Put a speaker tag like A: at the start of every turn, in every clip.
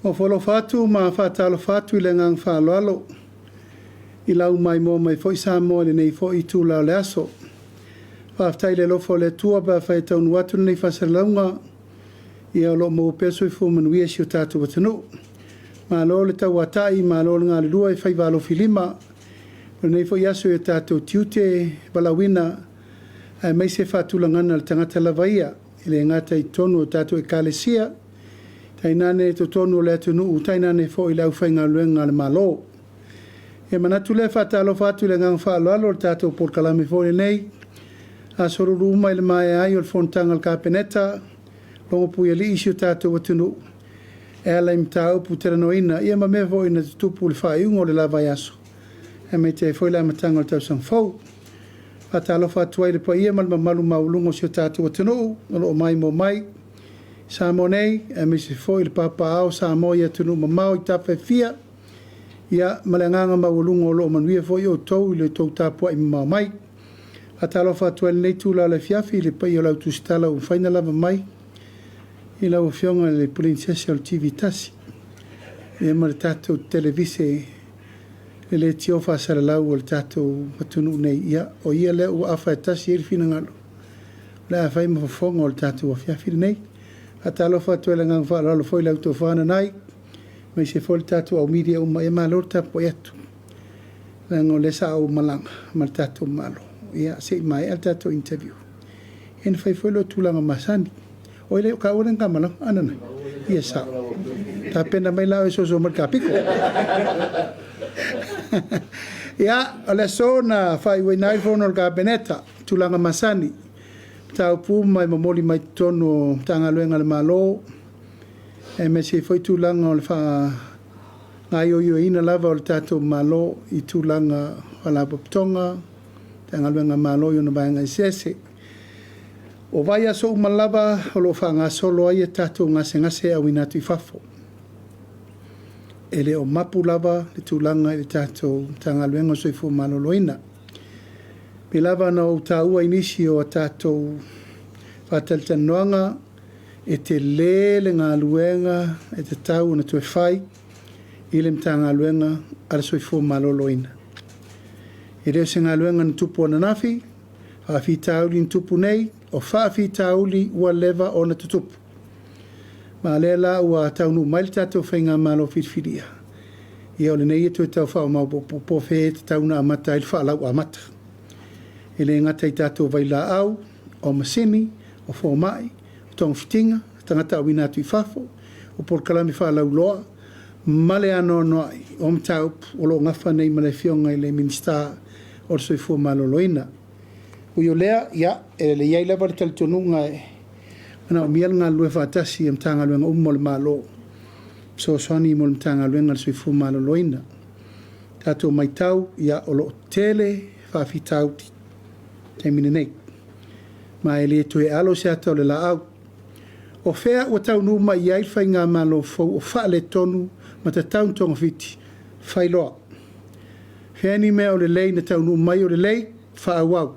A: Ofo alofa atu ma faatalofa atu i le agaga faaaloalo i lau maimoa mai foi Samoa i lenei foi itula o le aso. Faafetai i le alofa o le Atua pe afai e taunuu atu lenei faasalalauga, ia o lo o maua pea le soifua manuia i si o tatou atunuu. Malo le tauatai, malo le galulue faiva alofilima i lenei foi aso i o tatou tiute valaauina aemaise faatulagaga a le tagata lava ia, e le gata i totonu o tatou Ekalesia, tainane totonu o le atunuu, tainane foi le aufaigaluega a le Malo. E manatu lea e faatalofa atu i le agaga faaaloalo i le tatou polokalame foi lenei, aso Lulu uma i le maea ai o le fonotaga a le Kapeneta, logopuialii si o tatou atunuu e ala i mataupu talanoaina, ia ma mea foi na tutupu i le faaiuga o le la vaiaso, aemaise ai foi le amataga o le tausaga fou. Faatalofa atu ai i le paia ma le mamalu maualuga o si o tatou atunuu o lo o maimoa mai i Samoa nei, aemaise foi le papaaao o Samoa i atunuu mamao i tafa e fia, ia ma le agaga maualuga o lo o manuia foi outou i le tou tapuai mamao mai. Faatalofa atu ai i lenei itula o le afiafi i le paia o le au tusitala ua mafai ona lava mai i lau Afioga i le Peresetene o le TV1, ia ma le tatou televise le leitio faasalalau o le tatou atunuu nei, ia o ia lea ua afa e tasi i ai le finagalo, o le a fai ma fofoga o le tatou afiafi lenei. Faatalofa atu ai i le agaga faaaloalo foi i lau tofa Nanai, aemaise foi le tatou au media uma, ia malo le tapuai atu, leaga o lea sa ou malaga ma le tatou Malo, ia se i maea le tatou interview, ia ona fai foi lea o tulaga masani. Oi le o kaua lea na ta malaga, a Nanai? Ia sao. Tapena mai la oe e soso mai i le ta pito. Ia, o le aso na faaiuina ai le fono a le Kapeneta, tulaga masani, mataupu uma e momoli mai totonu o Matagaluega a le Malo, aemaise ai foi tulaga o le faagaoioiina lava o le tatou Malo i tulaga o Faalapotopotoga, Matagaluega a le Malo i ona vaega eseese. O vaiaso uma lava o lo o faagasolo ai a tatou gasegase e auina atu i fafo. E le o mapu lava le tulaga i le tatou Matagaluega o le Soifua Maloloina. E pei lava ona ou taua i nisi o a tatou faatalatalanoaga, e tele le galuega e tatau ona toe fai i le Matagaluega a le Soifua Maloloina. E le o se galuega na tupu ananafi, faafitauli na tupu nei, o faafitauli ua leva ona tutupu. Ma o lea la ua taunuu mai le tatou faigamalo filifilia, ia o lenei e toe tau faamaopoopo po o fea e tatau ona amata ai le faalau amata. E le gata i tatou vailaau, o masini, o fomai, o togafitiga, tagata auina atu i fafo, o polokalame faalauiloa, ma le anoanoai o mataupu o lo o nafa nei ma le Afioga i le Minisita o le Soifua Maloloina. Ui o lea, ia, e i ai lava le talitonuga e manaomia le galulue faatasi a Matagaluega uma o le Malo, fesoasoani mo le Matagaluega o le Soifua Maloloina. Tatou matau, ia, o lo o tele faafitauli i le taimi lenei, ma e le toe alo se ata o le laau. O fea ua taunuu mai i ai le faigamalo fou o faaletonu ma tatau ona togafiti? Fai loa. Fea ni mea o lelei na taunuu mai o lelei? Faaauau.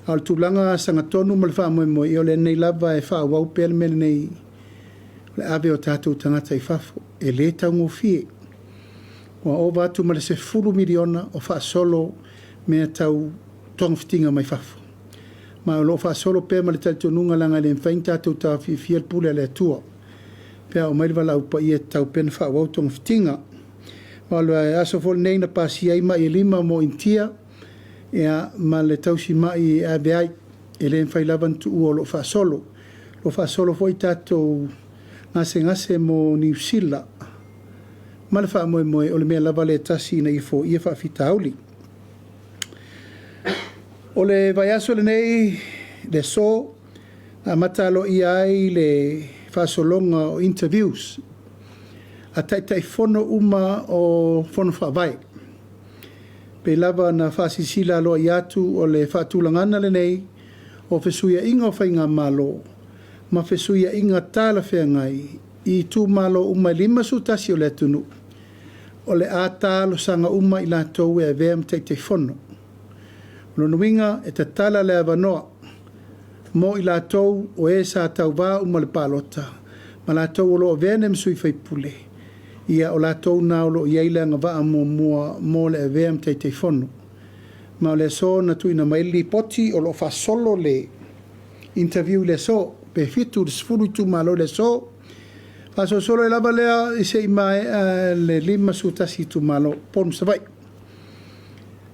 A: A o le tulaga sagatonu ma le faamoemoe, ia o lenei lava e faaauau pea le mea lenei o le ave o tatou tagata i fafo. E le taugofie. Ua ova atu ma le $10 miliona o faasolo mea tau togafitiga mai fafo. Ma o lo o faasolo pea ma le talitonuga leaga e le mafai ona tatou taofiofia le pule a le Atua. Pe a oo mai le valaau paia e tatau pea ona faaauau togafitiga. Ma o le aso foi lenei na pasia ai mai e 5 mo Initia ia, ma le tausimai e ave ai. E le mafai lava ona tuua o lo o faasolo. O lo o faasolo foi tatou gasegase mo Niu Sila ma le faamoemoe o le mea lava lea e tasi ina ia foia faafitauli. O le vaiaso lenei, le aso, na amata aloaia ai le faasologa o interviews a Taitaifono uma o Fono Faavae. Pei lava ona faasilasila aloaia atu o le faatulagaga lenei o fesuiaiga o faigamalo ma fesuiaiga talafeagai i itumalo uma e 51 o le atunuu, o le a talosaga uma i latou e avea ma Taitaifono. O lona uiga e tatala le avanoa mo i latou o e sa tauvā uma i le palota ma latou o lo o avea nei ma sui faipule, ia o latou na o lo o i ai le agavaa muamua mo le avea ma Taitaifono. Ma o le aso na tuuina mai ai le lipoti o lo o faasolo le interview i le aso, pe 7 i le 10 itumalo i le aso. Faasolosolo ai lava lea se i maea le 51 itumalo, Upolu ma Savaii.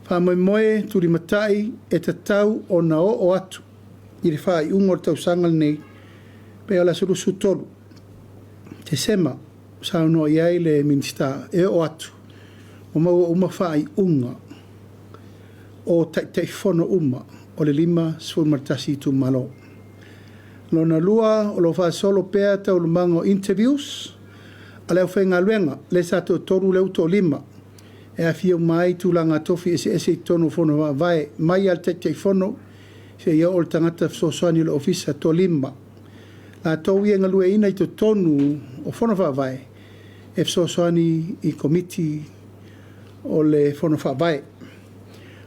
A: Faamoemoe tulimatai e tatau ona oo atu i le faaiuga o le tausaga lenei, pe o le aso 23 Tesema, saunoa i ai le Minisita e oo atu ua maua uma faaiuga o Taitaifono uma o le 51 itumalo. Lona lua, o lo o faasolo pea taualumaga o interviews a le aufaigaluega, lea sa toatolu, lea ua toalima, e aofia uma ai tulaga tofi eseese i totonu o Fono Faavae, mai lava i le Taitaifono seia oo i le tagata fesoasoani o le Ofisa, e toalima. Latou ia e galueaiina i totonu o Fono Faavae e fesoasoani i Komiti o le Fono Faavae.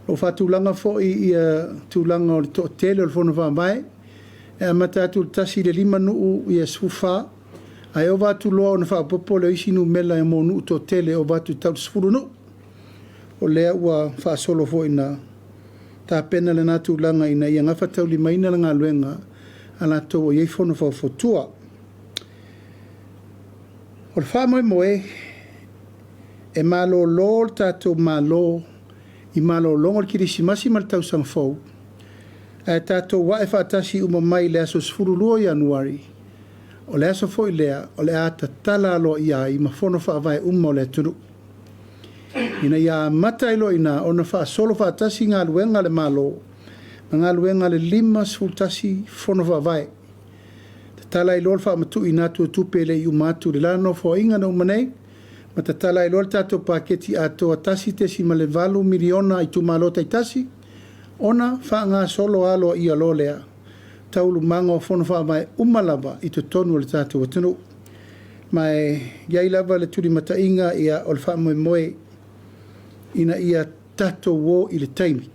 A: O lo o faatulaga foi ia tulaga o le toatele o le Fono Faavae, e amata atu i le 1 i le 5 nuu ia 14, ae ova atu loa ona faaopoopo lea o isi numera mo nuu toatele e ova atu i le tau 10 nuu. O lea ua faasolo foi ina tapena lena tulaga ina ia gafataulimaina le galuega a latou o i ai fono faufautua. O le faamoemoe, e malolo le tatou Malo i malologa o le Kerisimasi ma le Tausaga Fou, ae tatou ae faatasi uma mai i le aso 12 o Ianuari, o le aso foi lea o le a tatala aloaia ai ma fono faavae uma o le atunuu, ina ia amata ai loa i ina ona faasolo faatasi galuega a le Malo ma galuega a le 51 fono faavae. Tatala ai loa le faamatuuina atu o tupe e le i uma atu i le la Nofoaiga na uma nei, ma tatala ai loa le tatou paketi atoa $1.8 miliona i itumalo taitasi, ona faagasolo aloaia loa lea taualumaga o fono faavae uma lava i totonu o le tatou atunuu. Ma e i ai lava le tulimataiga, ia, o le faamoemoe ina ia tatou o i le taimi.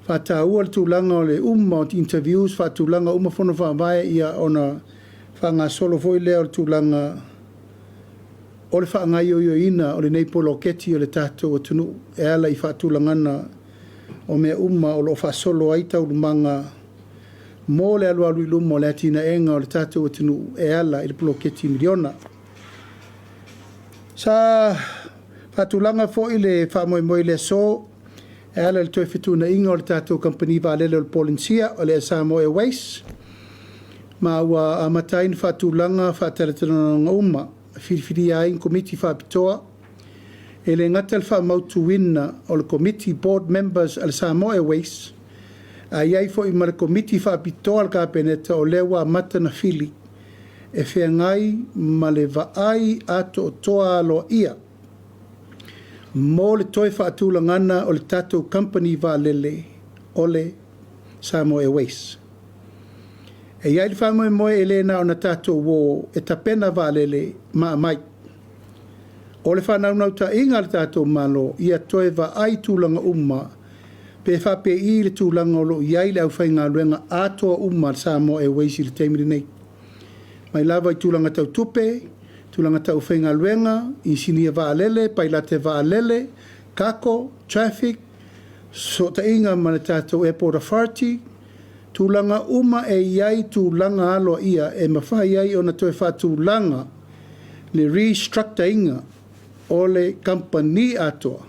A: Faataua le tulaga o le uma o interviews, faatulaga uma fono faavae, ia ona faagasolo foi lea o le tulaga o le faagaoioiina o lenei poloketi o le tatou atunuu e ala i faatulagaga o mea uma o lo o faasolo ai taualumaga mo le alualu i luma o le atinaega o le tatou atunuu e ala i le poloketi miliona. Sa faatulaga foi le faamoemoe i le aso e ala i le toe fetuunaiga o le tatou kamupani vaalele o le Polenisia, o le Samoa Airways, ma ua amata ai ona faatulaga faatalatalanoaga uma e filifilia ai ni komiti faapitoa. E le gata le faamautuina o le komiti board members a le Samoa Airways, ae i ai foi ma le komiti faapitoa a le Kapeneta o lea ua amata ona fili e feagai ma le vaai atoatoa aloaia mo le toe faatulagana o le tatou kamupani vaalele o le Samoa Airways. E i ai le faamoemoe e le na ona tatou o e tapena vaalele ma aumai. O le faanaunautaiga a le tatou Malo, ia toe vaai tulaga uma pe faapei le tulaga o lo o i ai le aufaigaluega atoa uma a le Samoa Airways i le taimi lenei. Mai lava i tulaga tau tupe, tulaga tau aufaigaluega, inisinia vaalele, pailate vaalele, kako, traffic, fesootaiga ma le tatou Airport Authority, tulaga uma e i ai tulaga aloaia e mafai ai ona toe faatulaga le restructure ina o le kamupani atoa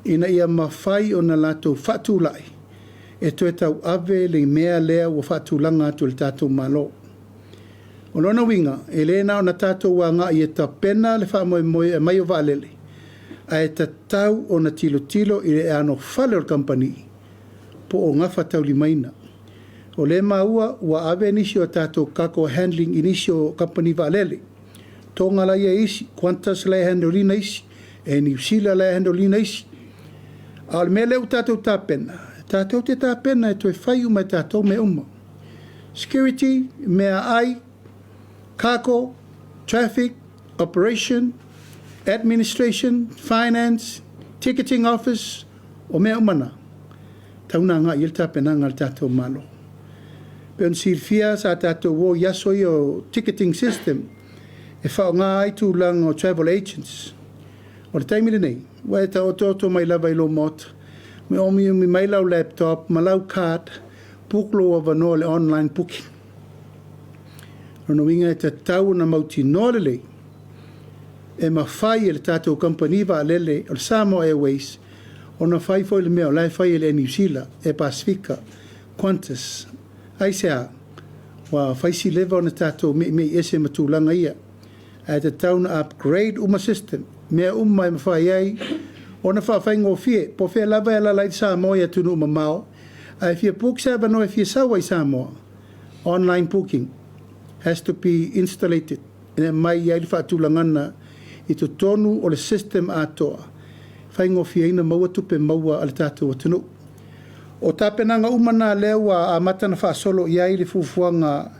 A: ina ia mafai ona latou faatulai e toe tauave le mea lea ua faatulaga atu e le tatou Malo. O lona uiga, e le na ona tatou agai e tapena le faamoemoe e aumai o vaalele, ae tatau ona tilotilo i le anofale o le kamupani po o gafataulimaina. O lea e maua ua ave nisi o tatou cargo handling i nisi o kamupani vaalele. Toga la e i ai isi, Qantas la e handle ina isi, Air New Zealand la e handle ina isi. A o le mea lea ua tatou tapena, tatou te tapena e toe fai uma e tatou mea uma. Security, meaai, cargo, traffic, operation, administration, finance, ticketing office, o mea uma na, tau na agai i ai le tapenaga a le tatou Malo. Pei ona silafia sa tatou o i aso ia o ticketing system e faaaoga ai tulaga o travel agents. O le taimi lenei, ua e taotooto mai lava i lou maota, ma omiomi mai lau laptop ma lau card, book lou avanoa i le online booking. O lona uiga e tatau ona mautinoa lelei e mafai e le tatou kamupani vaalele o le Samoa Airways ona fai foi le mea o la e fai e le Air Niu Sila, Air Pasefika, Qantas. Aisea? Ua fai si leva ona tatou meimei ese ma tulaga ia, ae tatau ona upgrade uma system, mea uma e mafai ai ona faafaigofie. Po o fea lava e alaala ai le Samoa i atunuu mamao, ae fia book se avanoa e fia sau ai i Samoa, online booking has to be installated e aumai ai le faatulagaga i totonu o le system atoa, e faigofieina maua tupe maua a le tatou atunuu. O tapenaga uma na lea ua amata ona faasolo i ai le fuafuaga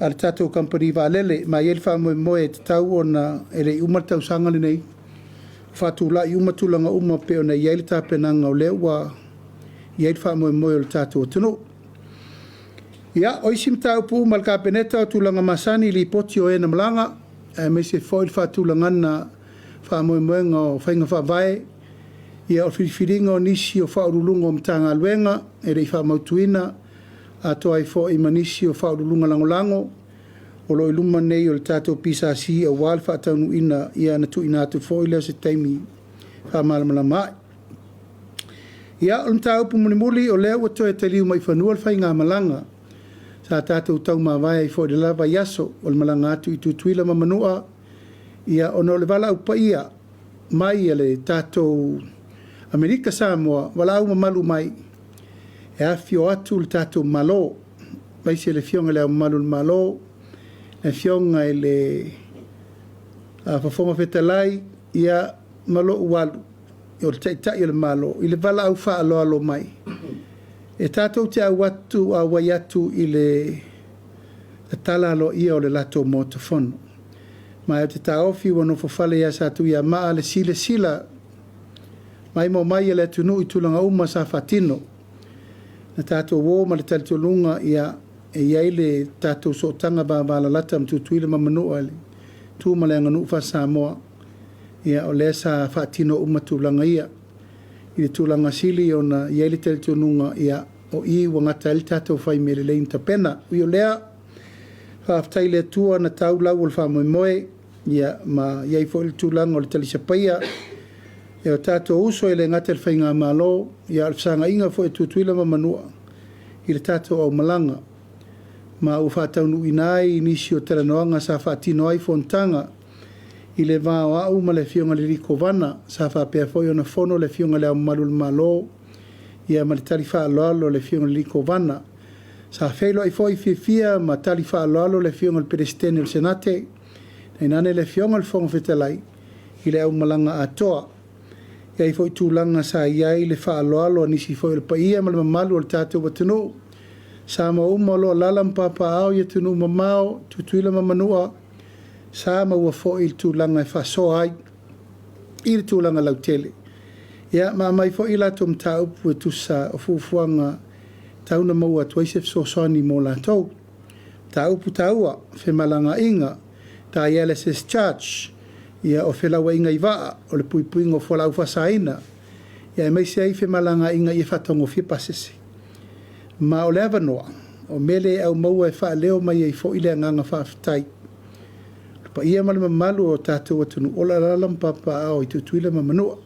A: a le tatou kamupani vaalele, ma e i ai le faamoemoe e tatau ona e le i uma le tausaga lenei, faatulai uma tulaga uma pei ona i ai le tapenaga o lea ua i ai le faamoemoe o le tatou atunuu. Ia, o isi mataupu uma a le Kapeneta o tulaga masani i lipoti o e na malaga, aemaise foi le faatulagaga faamoemoega o faiga faavae, ia o le filifiliga o nisi o Faauluuluga o Matagaluega e le i faamautuina, atoa ai foi ma nisi o Faauluuluga Lagolago o lo o i luma nei o le tatou PSC aua le faataunuuina, ia ona tuuina atu foi lea o se taimi faamalamalama ai. Ia, o le mataupu mulimuli, o lea ua toe taliu mai i fanua le faigamalaga sa tatou taumavae ai foi i le la vaiaso, o le malaga atu i Tutuila ma Manua, ia ona o le valaau paia mai a le tatou Amerika Samoa, valaau mamalu mai e afifio atu le tatou Malo, aemaise le Afioga i Le Ao Mamalu o le Malo, le Afioga i le Fofoga Fetalai, ia ma lou alu o le Taitai o le Malo i le valaau faaaloalo mai e tatou te auai atu i le tatala aloaia o le latou Maota Fono. Ma ou te taofi ua nofofale ia Satuiamaa le silasila maimoa mai a le atunuu i tulaga uma sa faatino. Na tatou o ma le talitonuga ia e i ai le tatou sootaga vavalalata ma Tutuila ma Manua i le tu ma le aganuu faa-Samoa, ia o lea sa faatino uma tulaga ia i le tulaga sili ona i ai le talitonuga ia o i ua gata ai le tatou fai mea lelei na tapena. Ui o lea, faafetai i le Atua na tau lau o le faamoemoe, ia ma i ai foi le tulaga o le talisapaia e o tatou uso e le gata i le Faigamalo, ia a o le fesagaiga foi a Tutuila ma Manua i le tatou aumalaga, ma ua faataunuuina ai nisi o talanoaga sa faatino ai fonotaga i le va o au ma le Afioga i le alii Kovana, sa faapea foi ona fono le Afioga i Le Ao Mamalu o le Malo, ia ma le tali faaaloalo a le Afioga i le alii Kovana. Sa feiloai foi fiafia ma tali faaaloalo le Afioga i le Peresetene o le Senate, tainane le Afioga i le Fofoga Fetalai i le aumalaga atoa. E i ai foi tulaga sa i ai le faaaloalo a nisi foi o le paia ma le mamalu o le tatou atunuu, Samoa uma o lo o alaala ma papaaao i atunuu mamao, Tutuila ma Manua, sa maua foi le tulaga e faasoa ai i le tulaga lautele. Ia, ma aumai foi a latou mataupu e tusa o fuafuaga e tau ona maua atu ai se fesoasoani mo latou. Mataupu taua, femalagaaiga, dialysis charge, ia o felauaiga i vaa, o le puipuiga o fualaau faasaina, ia aemaise ai femalagaaiga ia faataugofie pasese. Ma o le avanoa, o mele e aumaua e faaleo mai ai foi le agaga faafetai. O le paia ma le mamalu o tatou atunuu o lo o alaala ma papaaao i Tutuila ma Manua.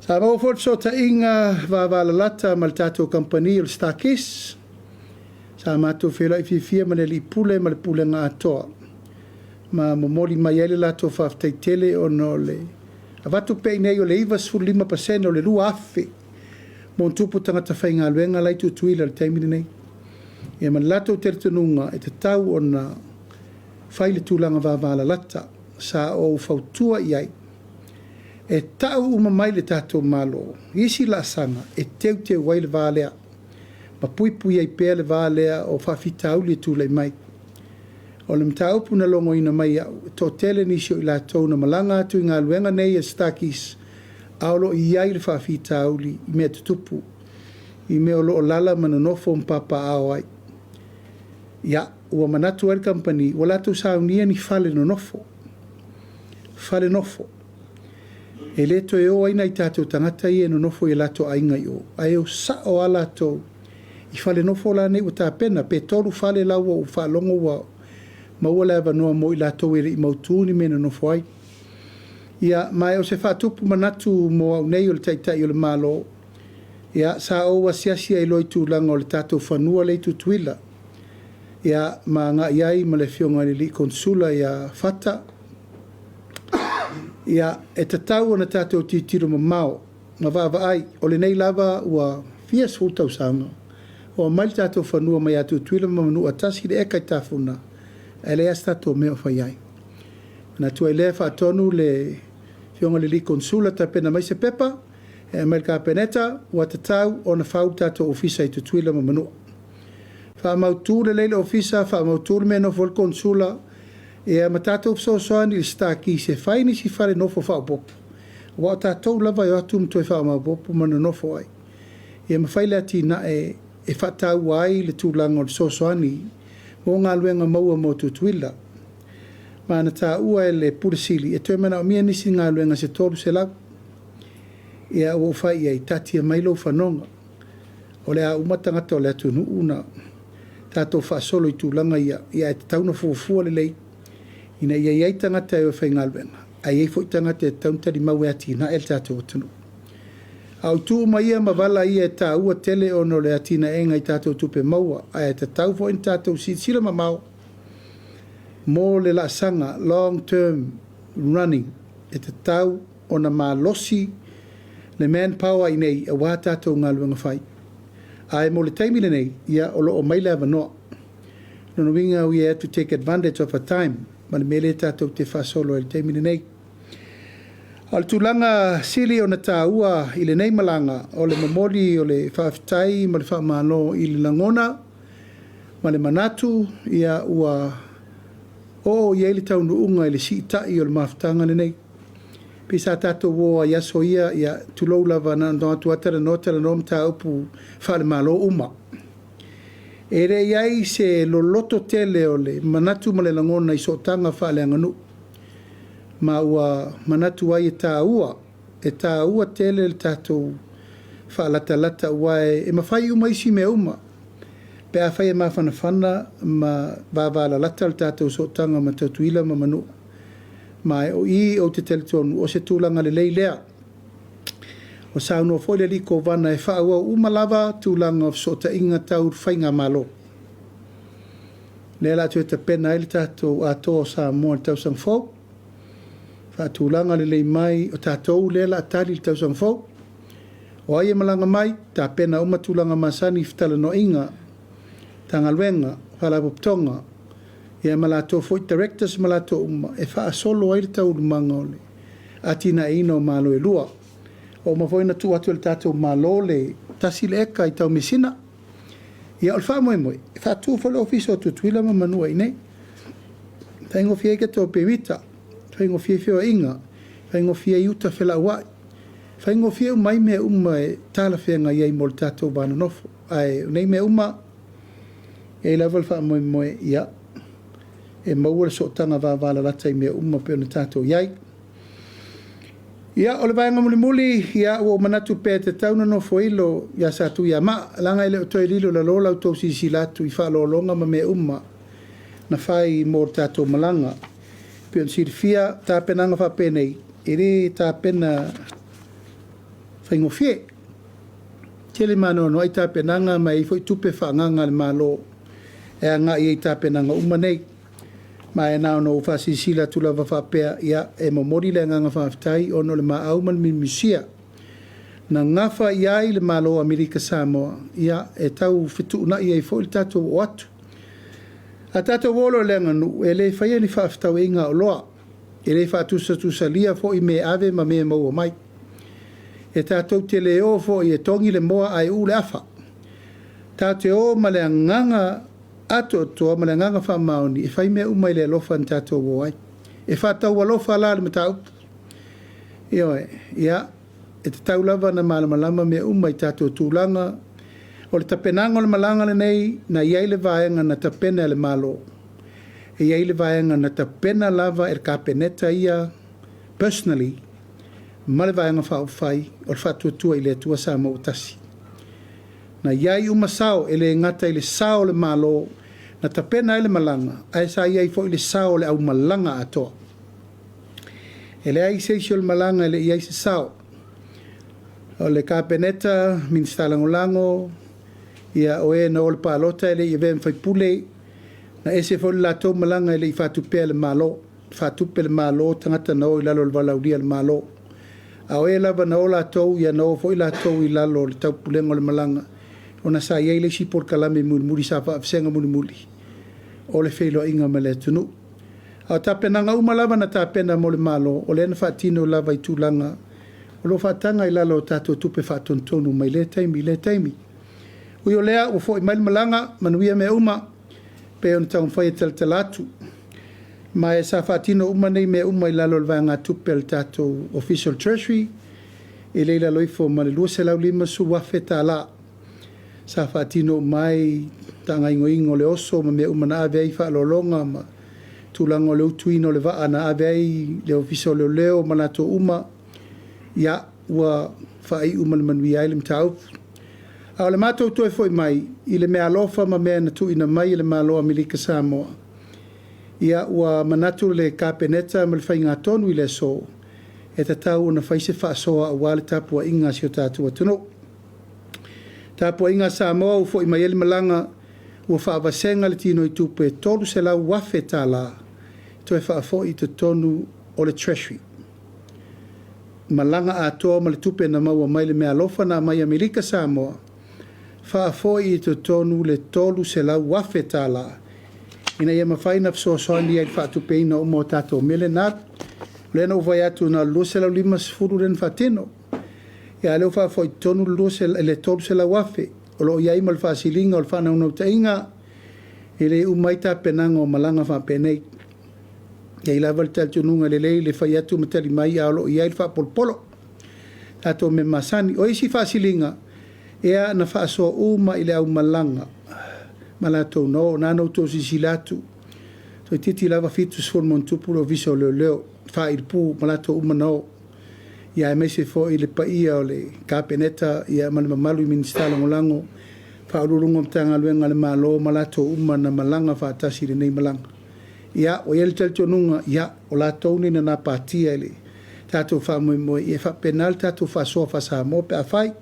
A: Sa maua foi le fesootaiga vavalalata ma le tatou kamupani o le Starkiss. Sa matou feiloai fiafia ma le alii pule ma le pulega atoa, ma momoli mai ai le latou faafetai tele ona o le avatu pea i inei o le 95% o le 2,000 ma ona tupu tagata faigaluega la e i Tutuila i le taimi lenei. Ia ma le latou talitonuga e tatau ona fai le tulaga vavalalata. Sa ou fautua i ai e tau uma mai le tatou Malo i isi laasaga e teuteu ai le va lea ma puipui ai pea le va lea o faafitauli e tulai mai. O le mataupu na logoina mai au, e toatele nisi o i latou na malaga atu i galuega nei a Starkeys, a o lo o i ai le faafitauli i mea tutupu, i mea o lo o alaala ma nonofo ma papaaao ai. Ia, ua manatu ai le kamupani, ua latou saunia ni fale nonofo, fale nofo, e le toe o ai nai tatou tagata ia e nonofo i o latou aiga i o, ae o sao lava latou i fale nofo la nei ua tapena, pe 3 fale la ua ou faalogo ua maua le avanoa mo i latou e le i mautu ni mea e nonofo ai. Ia, ma o se faatupu manatu mo au nei o le Taitai o le Malo, ia, sa ou asiasi ai loa i tulaga o le tatou fanua lea i Tutuila, ia, ma agai ai ma le Afioga i le alii Konesula ia Fata. Ia, e tatau ona tatou tilotilo mamao ma vaavaai, o lenei lava ua fia sefulu tausaga o aumai le tatou fanua mai ia Tutuila ma Manua, 1 le eka i Tafuna, ae leai lava se tatou mea o fai ai. Manatu ai lea e faatonu le Afioga i le alii Konesula e tapena mai se pepa e aumai i le Kapeneta, ua tatau ona fau le tatou ofisa i Tutuila ma Manua. Faamautu lelei le ofisa, faamautu le mea e nofo ai le Konesula, ia ma tatou fesoasoani i le Star Keys e fai nisi fale nofo faaopoopo, aua o tatou lava e o atu ma toe faamaopoopo ma nonofo ai. Ia ma fai le atinae e faataua ai le tulaga o le fesoasoani mo galuega maua mo Tutuila. Ma na taua e le Pule Sili e toe manaomia nisi galuega se 300. Ia ua ou fai i ai, taatia mai lou fanoga. O le a uma tagata o le atunuu na tatou faasolo i tulaga ia, ia ae tatau ona fuafua lelei ina ia i ai tagata e o e faigaluega, ae i ai foi tagata e tatau ona talimau e atinae le tatou atunuu. A o itu uma ia ma vala ia e taua tele ona o le atinaega i tatou tupe maua, ae tatau foi ona tatou silasila mamao mo le laasaga long term running, e tatau ona malosi le manpower i inei aua tatou galuega fai. Ae mo le taimi lenei, ia o lo o mai le avanoa. O lona uiga we have to take advantage of a time ma le mea lea tatou te faasolo ai i le taimi lenei. A o le tulaga sili ona taua i lenei malaga, o le momoli o le faafetai ma le faamalo i le lagona ma le manatu, ia ua oo i ai le taunuuga i le siitai o le mafutaga lenei. Pei sa tatou o ai i aso ia, ia tulou lava na ona o atu lava talanoa talanoa mataupu faale-Malo uma. E le i ai se loloto tele o le manatu ma le lagona i sootaga faaleaganuu, ma ua manatu ai e taua, e taua tele le tatou faalatalata, aua e mafai uma isi mea uma pe afai e mafanafana ma vavalalata le tatou sootaga ma Tutuila ma Manua. Ma o i ou te talitonu o se tulaga lelei lea. Ua saunoa foi le alii Kovana e faaauau uma lava tulaga o fesootaiga tau faigamalo. Lea o le a toe tapena ai le tatou Atoa o Samoa i le tausaga fou, faatulaga lelei mai o tatou lea o le a tali i le tausaga fou. O ai e malaga mai, tapena uma tulaga masani i fetalanoaiga, Matagaluega, Faalapotopotoga, ia ma latou foi directors ma latou uma e faasolo ai le taualumaga o le atinaeina o Malo e lua. Ua uma foi ona tuu atu e le tatou Malo le 1 le eka i Taumeasina. Ia o le faamoemoe, e faatu foi le Ofisa o Tutuila ma Manua i inei. E faigofie ai tatou pemita, faigofie ai feoaiga, faigofie ai uta felauai, faigofie uma ai mea uma e talafeagai ai mo le tatou va nonofo. Ae o nei mea uma, e i ai lava le faamoemoe, ia, e maua le sootaga vavalalata i mea uma pei ona tatou i ai. Ia, o le vaega mulimuli, ia, ua ou manatu pea e tatau ona nofoilo ia Satuiamaa, leaga e le o toe lilo i lalo la outou silasila atu i faaaloaloga ma mea uma na fai mo le tatou malaga. E pei ona silafia, tapenaga faapenei, e le tapena faigofie. Tele ma anoanoai tapenaga ma e i ai foi tupe faaagaaga a le Malo e agai ai i tapenaga uma nei. Ma e na ona ou faasilasila atu lava faapea, ia, e momoli le agaga faafetai ona o le maau ma le miumisia na gafa i ai le Malo o Amerika Samoa, ia, e tau fetuunai ai foi le tatou oo atu. A tatou o loa i le aganuu, e le faia ni faafetauaiga aoloa, e le faatusatusalia foi mea e ave ma mea e maua mai. E tatou te le o foi e togi le moa ae uu le afa. Tatou te o ma le agaga atoatoa ma le agaga faamaoni e fai mea uma i le alofa na tatou o ai. E faataualofa la le mataupu. Ioe, ia, e tatau lava ona malamalama mea uma i tatou tulaga. O le tapenaga o le malaga lenei, na i ai le vaega na tapena e le Malo, e i ai le vaega na tapena lava e le Kapeneta ia personally ma le Vaega Faaupufai o le Faatuatua i le Atua Samoa ua Tasi. Na i ai uma sao, e le gata i le sao o le Malo na tapena ai le malaga, ae sa i ai foi le sao o le aumalaga atoa. E leai se isi o le malaga e le i i ai se sao. O le Kapeneta, Minisita Lagolago, ia o e na o i le palota e le i avea ma faipule, na ese foi le latou malaga e le i faatupea e le Malo. Na faatupe e le Malo tagata na o i lalo o le valaaulia a le Malo. A o e lava na o latou, ia na o foi latou i lalo o le taupulega o le malaga, ona sa i ai le isi polokalame mulimuli sa faavasega mulimuli, o le feiloaiga ma le atunuu. A o tapenaga uma lava na tapena mo le Malo, o lea na faatino lava i tulaga o lo o faataga i lalo o tatou tupe faatonutonu mai lea taimi i lea taimi. Ui o lea, ua foi mai le malaga, manuia mea uma, pei ona taumafai e talatala atu. Ma e sa faatino uma nei mea uma i lalo o le vaegatupe a le tatou Ofisa o le Treasury, e le i lalo ifo ma le $250,000 sa faatino uma ai faagaoioiga o le oso ma mea uma na ave ai faaaloaloga ma tulaga o le utuina o le vaa na ave ai le Ofisa o Leoleo ma latou uma, ia, ua faaiu ma le manuia ai le mataupu. A o le matou toe foi mai i le meaalofa ma mea na tuuina mai e le Malo o Amerika Samoa, ia ua manatu le Kapeneta ma le faigatonu i le aso, e tatau ona fai se faasoa aua le tapuaiga a si o tatou atunuu. Tapuaiga a Samoa ua foi mai ai le malaga, ua faavasega le tinoitupe e $300,000 toe faafoi i totonu o le Treasury. Malaga atoa ma le tupe na maua mai le meaalofa na aumai e Amerika Samoa, faafoi i totonu le $300,000 ina ia mafai ona fesoasoani ai i le faatupeina uma o tatou mea lea na alu. O lea na ou fai atu na o le $250 lea na faatino, a o lea ua faafoi i totonu le $300,000. O lo o i ai ma le faasiliga o le faanaunautaiga, e le uma ai tapenaga o malaga faapenei. E i ai lava le talitonuga e lelei le fai atu ma tali mai, a o lo o i ai le faapolopolo, tatou mea masani. O isi faasiliga, ia na faasoa uma i le aumalaga ma latou na o. Na ona outou silasila atu, toeitiiti lava 70+ le Ofisa o Leoleo, failipu ma latou uma na o, aemaise foi le paia o le Kapeneta ma le mamalu i Minisita Lagolago, Ofisa Sili o Pulega o Matagaluega a le Malo ma latou uma na malaga faatasi i lenei malaga. Ia, ua i ai le talitonuga, ia, o latou nei na gapatia i le tatou faamoemoe, ia e faapena le tatou faasoa faa-Samoa pe afai.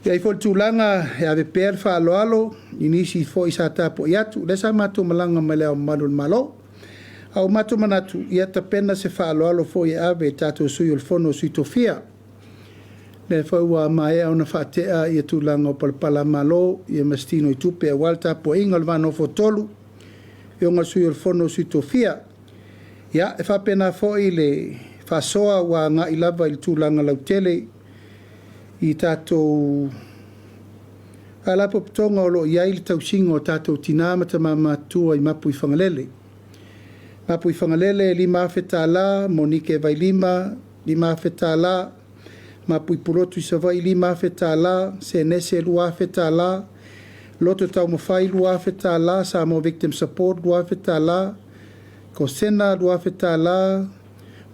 A: E i ai foi le tulaga e ave pea le faaaloalo i nisi foi sa tapuai atu, lea sa matou malaga ma Le Ao Mamalu o le Malo. A ua matou manatu, ia tapena se faaaloalo foi e ave i tatou Sui o le Fono a Sui Tofia. O lea foi ua maea ona faatea ia tulaga o palapalamalo ma se tinoitupe aua le tapuaiga o le va nofo tolu, afioga i le Sui o le Fono a Sui Tofia. Ia, e faapena foi le faasoa ua agai lava i le tulaga lautele i tatou Faalapotopotoga o lo o i ai le tausiga o tatou tina ma tama matutua i Mapuifagalele. Mapuifagalele e $5,000, Monike Vailima $5,000, Mapui Pulotu i Savaii $5,000, Senese $2,000, Loto Taumafai $2,000, Samoa Victim Support $2,000, Kosena $2,000,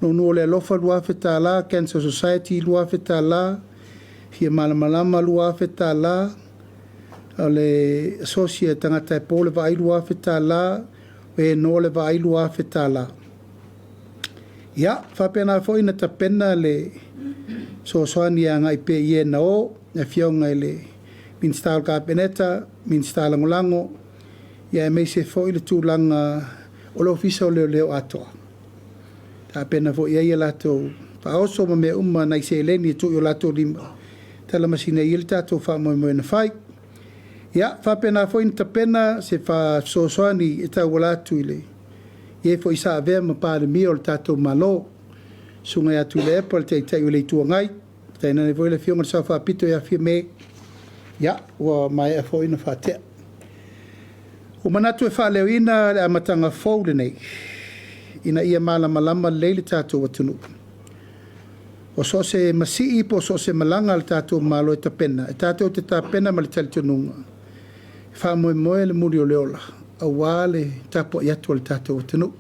A: Nuunuu o le Alofa $2,000, Cancer Society $2,000, Fia Malamalama $2,000, o le Asosi a Tagata e Po le Vaai $2,000, o e noa le vaai $2,000. Ia, faapena foi ona tapena le fesoasoani e agai pea i e na o, le Afioga i le Minisita o le Kapeneta, Minisita Lagolago, aemaise foi le tulaga o le Ofisa o Leoleo atoa. Tapena foi i ai a latou faaoso ma mea uma, nai seleni e tuu i o latou lima e talamasina ai le tatou faamoemoe na fai. Ia, faapena foi ona tapena se fesoasoani e tauala atu i le e foi sa avea ma Palemia o le tatou Malo, Susuga ia Tuilaepa le Taitai o le Itu Agai, tainane foi le Afioga i le Sao Faapito ia Fiame, ia, ua maea foi ona faatea. Ua manatu e faaleoina le amataga fou lenei, ina ia malamalama lelei le tatou atunuu. O so o se masii po o so o se malaga a le tatou Malo e tapena, e tatou te tapena ma le talitonuga, e faamoemoe le muli o le ola aua le tapuai atu a le tatou atunuu.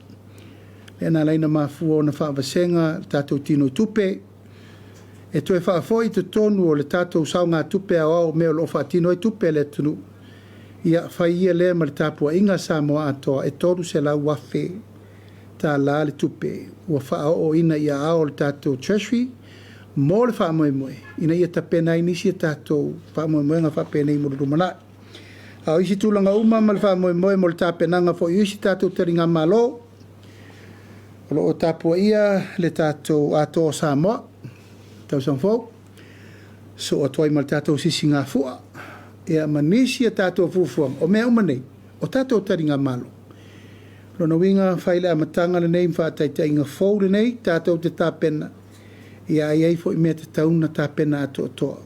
A: Lea na ala ai ona mafua ona faavasega le tatou tinoitupe e toe faafoi i totonu o le tatou saogatupe aoao o mea o lo o faatino ai tupe a le atunuu. Ia, fai ia lea ma le tapuaiga a Samoa atoa, e $300,000 le tupe ua faaooina i aao o le tatou Treasury mo le faamoemoe ina ia tapena ai nisi a tatou faamoemoega faapenei mo le lumanai. A o isi tulaga uma ma le faamoemoe mo le tapenaga foi o isi tatou taligamalo, o lo o tapuaia le tatou Atoa o Samoa, tausaga fou, sosoo atu ai ma le tatou Sisigafua, ia ma nisi a tatou fuafuaga. O mea uma nei, o tatou taligamalo. O lona uiga, fai le amataga lenei ma faataitaiga fou lenei, tatou te tapena, ia ae i ai foi mea e tatau ona tapena atoatoa.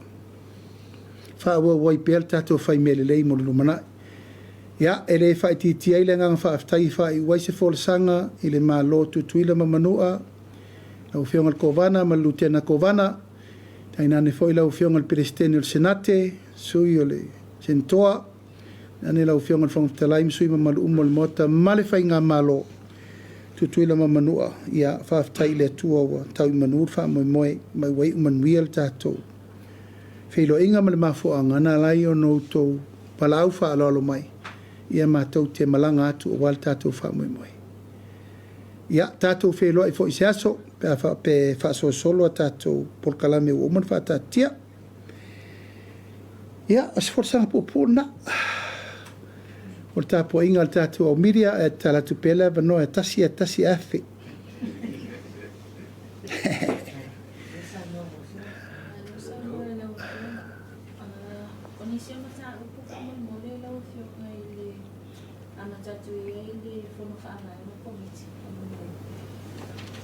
A: Faaauau ai pea le tatou fai mea lelei mo le lumanai. Ia, e le faaitiitia ai le agaga faafetai e faaiu ai se folasaga i le Malo o Tutuila ma Manua, lau Afioga i le Kovana ma le Lutena Kovana, tainane foi lau Afioga i le Peresetene o le Senate, sui o le Senatoa, tainane lau Afioga i le Fofoga Fetalai ma sui usufono mamalu uma o le Maota ma le Faigamalo, Tutuila ma Manua, ia faafetai i le Atua ua tau i manu le faamoemoe ma ua iu manuia le tatou feiloaiga ma le mafuaaga na ala ai ona outou valaau faaaloalo mai, ia matou te malaga atu aua le tatou faamoemoe. Ia, tatou feiloai foi i se aso pe a faapea e faasolosolo a tatou polokalame ua uma ona faataatitia. Ia, o se folasaga puupuu lena o le tapuaiga a le tatou au media, ae tatala atu pea le avanoa e 1 e 1 afe.
B: O nisi o mataupu faamolemole lau Afioga i le amata atu i ai le Fono Faavae ma Komiti faamolemole.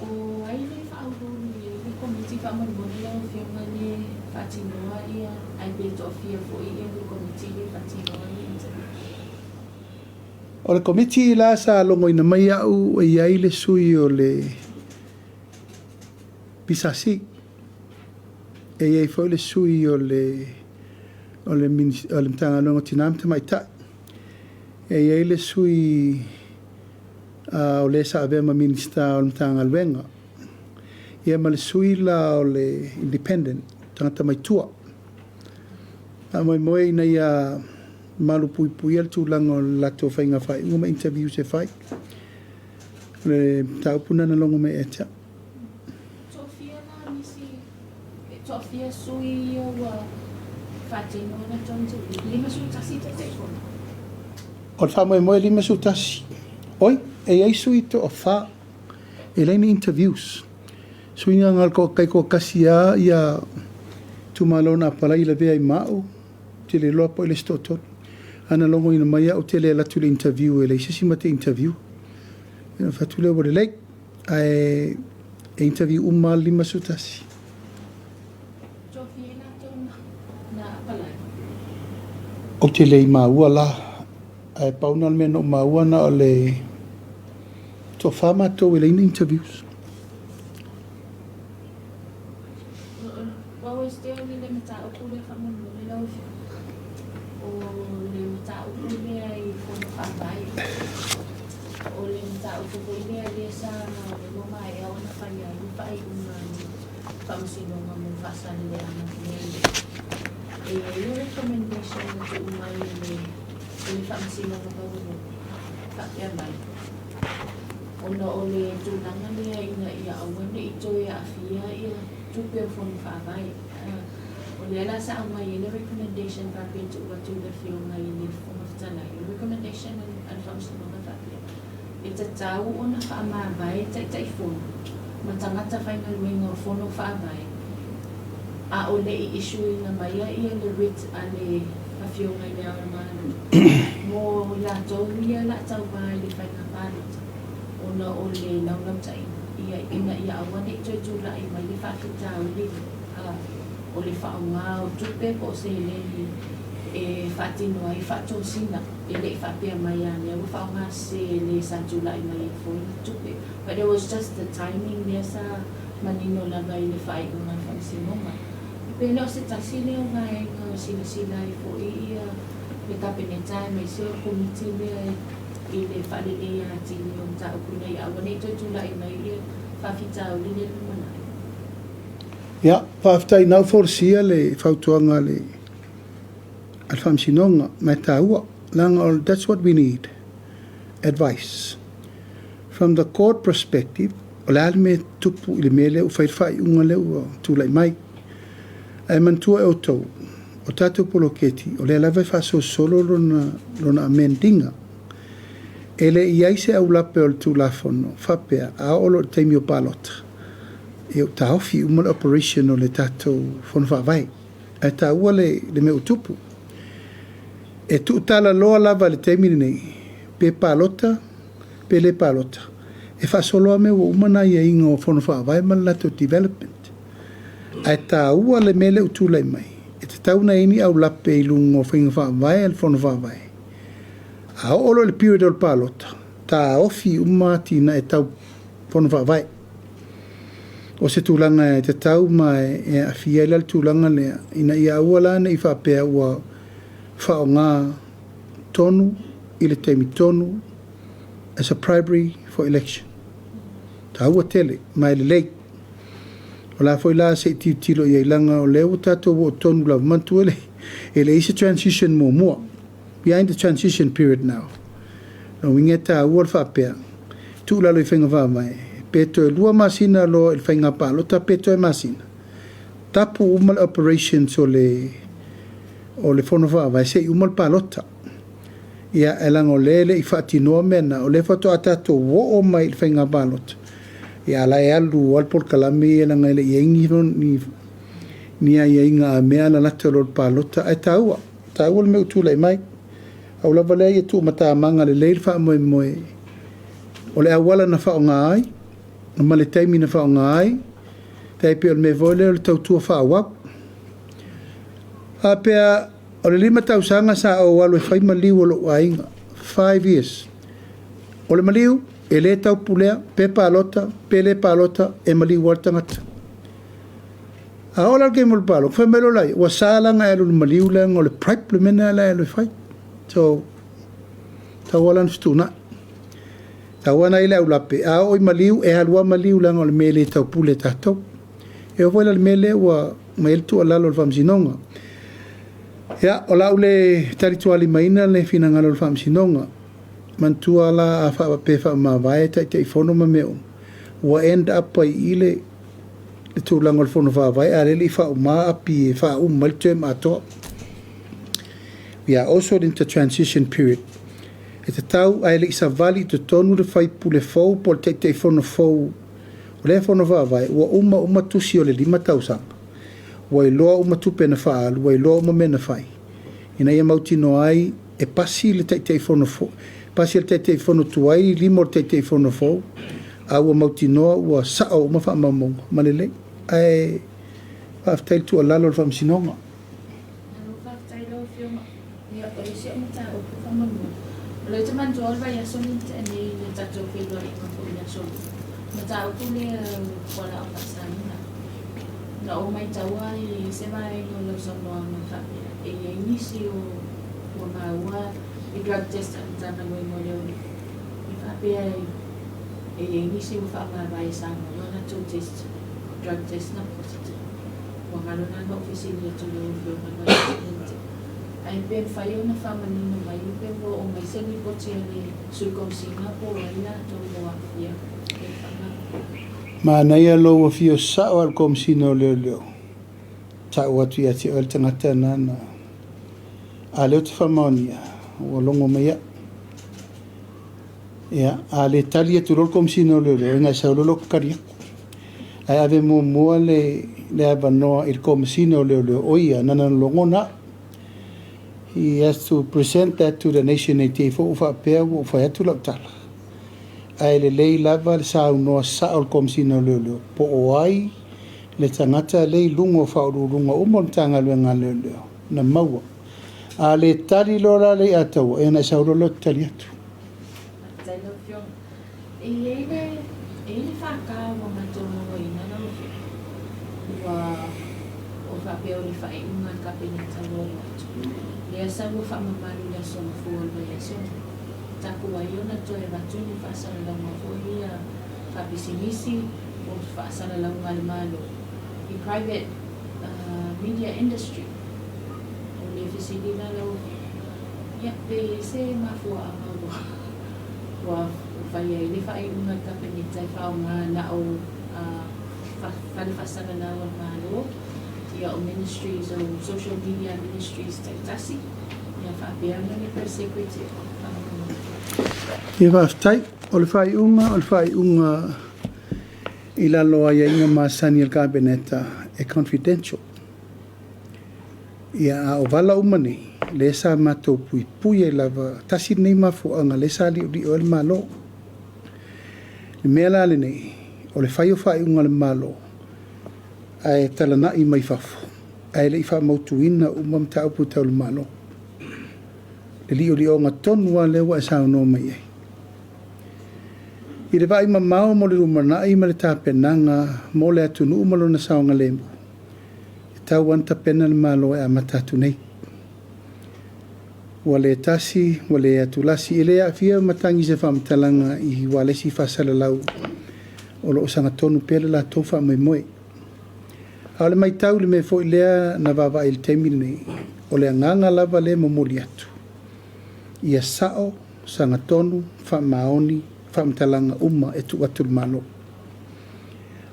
B: O ai le faauluulu i ai le Komiti faamolemole lau Afioga le faatinoa ia ae pe toafia foi ia le Komiti le faatinoa ia interview?
A: O le Komiti la sa logoina mai au e i ai le sui o le PSC, e i ai foi le sui o le o le Matagaluega o Tina ma Tamaitai, e i ai le sui o le sa avea ma Minisita o le Matagaluega, ia ma le sui la o le Independent, tagata mai tua. Faamoemoe ina ia malupuipuia le tulaga o le latou faiga faaiuga ma interviews e fai. O le mataupu lena na logo mai ia te au.
B: Toafia la nisi, toafia sui ia ua faatino a latou interview? 51 Taitaifono.
A: O le faamoemoe e 51. Oi, e i ai sui toafa e leai ni interviews. Suiga na o le taitoatasi lava ia itumalo na apalai lavea ai ma au, ou te le iloa po o ai le isi toatolu. Ae na logoina mai au ou te le alu atu i le interview e leai se isi ma te interview. Ia ona fai atu lea ua lelei. Ae e interview uma lava le 51.
B: Toafia i latou na apalai.
A: Ou te le i maua la, ae pau lena o le mea na ou maua na o le toafa matou e leai ni interviews.
B: What was there i le mataupu lea faamolemole lau Afioga? O le mataupu lea i Fono Faavae. O le mataupu foi lea lea sa ua maea ona fai ai le faaiuga a le Faamasinoga mo Faasaleleaga mea ia. E i ai le recommendation na tuu mai e le e le Faamasinoga Maualuga faapea mai, ona o le tulaga lea ina ia aua ne i toe aafia ia tupe o Fono Faavae. O lea la sa aumai ai le recommendation faapea e tuu atu i le Afioga i le Fofoga Fetalai. O le recommendation a le Faamasinoga e faapea, e tatau ona faamavae Taitaifono ma tagata faigaluega o Fono Faavae a o le i issue-ina maia ia le writ a le Afioga i Le Ao o le Malo mo latou ia la tauva i le faiga palota ona o le laulautaiga ia ina ia aua ne i toe tulai mai le faafitauli a o le faaaoga o tupe po o seleni e faatino ai faatosina. E le i faapea mai a lea ua faaaoga se le sa tulai mai ai foi ni tupe but it was just the timing lea sa manino lava i le faaiuga a le Faamasinoga. Pe le o se tasi lea o vaega o silasila ai foi ia le Kapeneta aemaise o le Komiti lea i le faaleleia atili o mataupu ina ia aua ne i toe tulai mai ia faafitauli lea i le lumanai.
A: Ia, faafetai na ua folasia le fautuaga a le Faamasinoga, ma e taua, leaga o that's what we need, advice. From the court perspective, o le a le mea e tupu i le mea lea ua fai le faaiuga lea ua tulai mai. Ae manatua e outou, o tatou poloketi, o lea lava e faasolosolo lona amend iga. E le i i ai se aulape o le Tulafono faapea a oo loa i le taimi o palota, ia ua taofi uma le operation o le tatou Fono Faavae. Ae taua le mea ua tupu. E tuutalaloa lava i le taimi lenei, pe palota pe le palota, e faasolo lava mea ua uma ona aiaiga o Fono Faavae ma le latou development. Ae taua le mea lea ua tulai mai, e tatau ona i ai ni aulape i luga o faiga faavae a le Fono Faavae. A oo loa i le period o le palota, taofi uma atinae tau Fono Faavae. O se tulaga e tatau ma e aafia ai la le tulaga lea, ina ia aua la ne i faapea ua faaaoga tonu i le taimi tonu as a primary for election. Taua tele ma e lelei. O la foi la se i tilotilo i ai leaga o lea ua tatou oo tonu lava. Manatua e leai se transition muamua. We are in the transition period now. Lona uiga e taua le faapea, tuu i lalo i faiga faavae, pe toe 2 masina loa i le faiga palota pe toe masina, tapu uma le operations o le Fono Faavae se i uma le palota. Ia, ae leaga o lea e le i faatinoa mea na, o lea faatoa tatou oo mai i le faiga palota. Ia, a la e alu lava le polokalame ia leaga e le i i ai ni aiaiga a mea lalata loa i le palota. Ae taua, taua le mea ua tulai mai. Pau lava lea ia tuumatamaga lelei le faamoemoe o le auala na faaaoga ai ma le taimi na faaaoga ai, tai pei o le mea foi lea o le tautua faaauau. Faapea o le 5 tausaga sa ou alu e fai maliu o lou aiga, 5 years. O le maliu, e le taupulea, pe palota, pe le palota, e maliu lava le tagata. A oo la i le taimi o le palota, fai mai loa laia, ua sa la ona e alu i le maliu leaga o le bribe le mea lena la e alu e fai. So, tatau lava la ona fetuunai. Tatau lava ona i ai le aulape, a oo i maliu, e alu lava maliu leaga o le mea e le taupule e tatou. E oo foi la i le mea lea ua aumai ai le tuualalo a le Faamasinoga. Ia, o le a ou le talitualimaina le finagalo o le Faamasinoga. Manatua la a faapea e faamavae Taitaifono ma mea uma, ua end up ai i i le tulaga o le Fono Faavae a o lea e le i faauma api e faauma ai le term atoa. We are also in the transition period. E tatau ae le i savali i totonu le faipule fou po o le Taitaifono fou o lea Fono Faavae, ua uma uma tusi o le 5 tausaga. Ua iloa uma tupe na faaalu, ua iloa uma mea na fai, ina ia mautinoa ai e pasi le Taitaifono fou, pasi le Taitaifono tuai lima o le Taitaifono fou, a ua mautinoa ua sao uma faamaumauga ma lelei. Ae faafetai i le tuualalo a le Faamasinoga.
B: Malo faafetai lau Afioga. Ia, o le isi au mataupu faamolemole, o lea ou te manatua o le vaiaso lea na tea nei i le tatou feiloaiga foi i le Aso Lua, mataupu lea o fualaau faasaina. Na ou maitaua i se vaega o lau saunoaga faapea e i ai nisi o ua maua i drug test a le Matagaluega o Leoleo, e faapea e i ai nisi ua faamavae sa maua a latou test, drug test na positive. Ua galo la ona ou fesili atu i lau Afioga i le vaiaso lea na tea. Ae pe mafai ona faamanino mai pe ua oo mai se lipoti a le Sui Komesina po o ai latou ua aafia i le faamavae.
A: Manaia lou afio sao a le Komesina o Leoleo, tau atu ia te oe le tagata lena na. A lea ou te faamaonia, ua logo mai au. Ia, a le tali atu loa le Komesina o Leoleo, e sau loa lou tali atu. Ae ave muamua le avanoa i le Komesina o Leoleo, o ia nana logona au. He has to present that to the nation e te foi ua faapea ua ou fai atu lau tala. Ae lelei lava le saunoa sao o le Komesina o Leoleo, po o ai le tagata lea i luga o faauluuluga uma o le Matagaluega a Leoleo na maua. A le tali loa la le Iataua, ia ona e sau loa lea ou te tali atu.
B: Faafetai lau Afioga. E i ai le, e i ai le FK ua matou mauaina lau Ua o faapea o le faaiuga a le Kapeneta ua alu atu, lea sa ua faamamalu i le aso Gafua o le vaiaso nei. Taku ai ona toe avatu ni faasalalauga foi ia faapisinisi po o faasalalauga a le Malo i private media industry. O le fesili la lau Afioga, ia pe i ai se mafuaaga ua ua fai ai le faaiuga a le Kapeneta e faaaoga na o fale faasalalau a le Malo, ia o ministries o social media ministries taitasi, ia faapea ma le Press Secretary. Faamolemole.
A: Ia faafetai. O le faaiuga, o le faaiuga i lalo o aiaiga masani a le Kapeneta e confidential. Ia a o vala uma nei, lea sa matou puipui ai lava, tasi lenei mafuaaga lea sa liolio ai le Malo. Le mea la lenei, o le fai o faaiuga a le Malo, ae talanai mai fafo, ae le i faamautuina uma mataupu tau le Malo. Le liolioga tonu lava lea ua e saunoa mai ai. I le vaai mamao mo le lumanai ma le tapenaga mo le atunuu ma lona saogalemu, e tatau lava ona tapena le Malo e amata atu nei. Ua le tasi, ua le atulasi, e le aafia matagi i se faamatalaga i ualesi faasalalau o lo o sagatonu pea le latou faamoemoe. A o le matau i le mea foi lea na vaavaai i le taimi lenei, o le agaga lava lea e momoli atu, ia sao, sagatonu, faamaoni, faamatalaga uma e tuu atu i le Malo.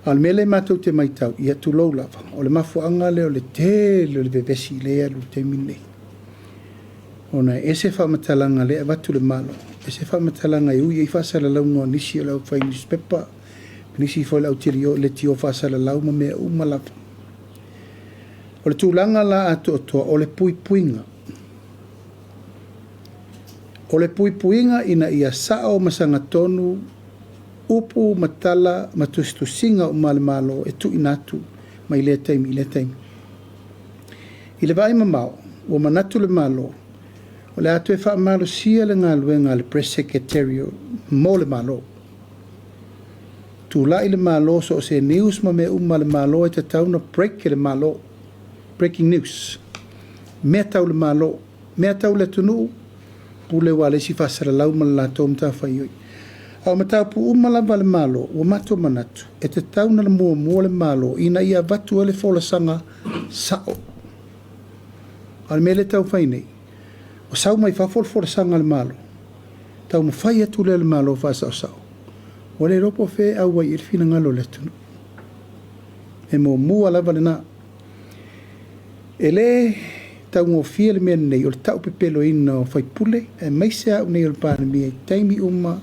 A: A o le mea lea matou te matau, ia tulou lava, o le mafuaaga lea o le tele o le vevesi lea e alu i le taimi lenei. Ona e ese faamatalaga lea e avatu i le Malo, ese faamatalaga e ui ai faasalalauga o nisi o le aufai newspaper, nisi foi o le auleitio faasalalau ma mea uma lava. O le tulaga la atoatoa, o le puipuiga. O le puipuiga ina ia sao ma sagatonu upu ma tala ma tusitusiga uma a le Malo e tuuina atu mai lea taimi i lea taimi. I le vaai mamao, ua manatu le Malo, o le a toe faamalosia le galuega a le Press Secretary mo le Malo. Tulai le Malo so o se news ma mea uma a le Malo e tatau ona break e le Malo. Breaking news. Mea tau le Malo, mea tau le atunuu, pule ualesi faasalalau ma le latou matafaioi. A o mataupu uma lava a le Malo, ua matou manatu, e tatau ona muamua le Malo ina ia avatu ai le folasaga sao. A o le mea lea e taumafai nei, ua sau mai fafo le folasaga a le Malo, taumafai atu lea e le Malo faasaosao, ua le iloa po o fea e auai i ai le finagalo o le atunuu. E muamua lava lena. E le taugofie le mea lenei o le taupepeloina o faipule, aemaise au nei o le Palemia i taimi uma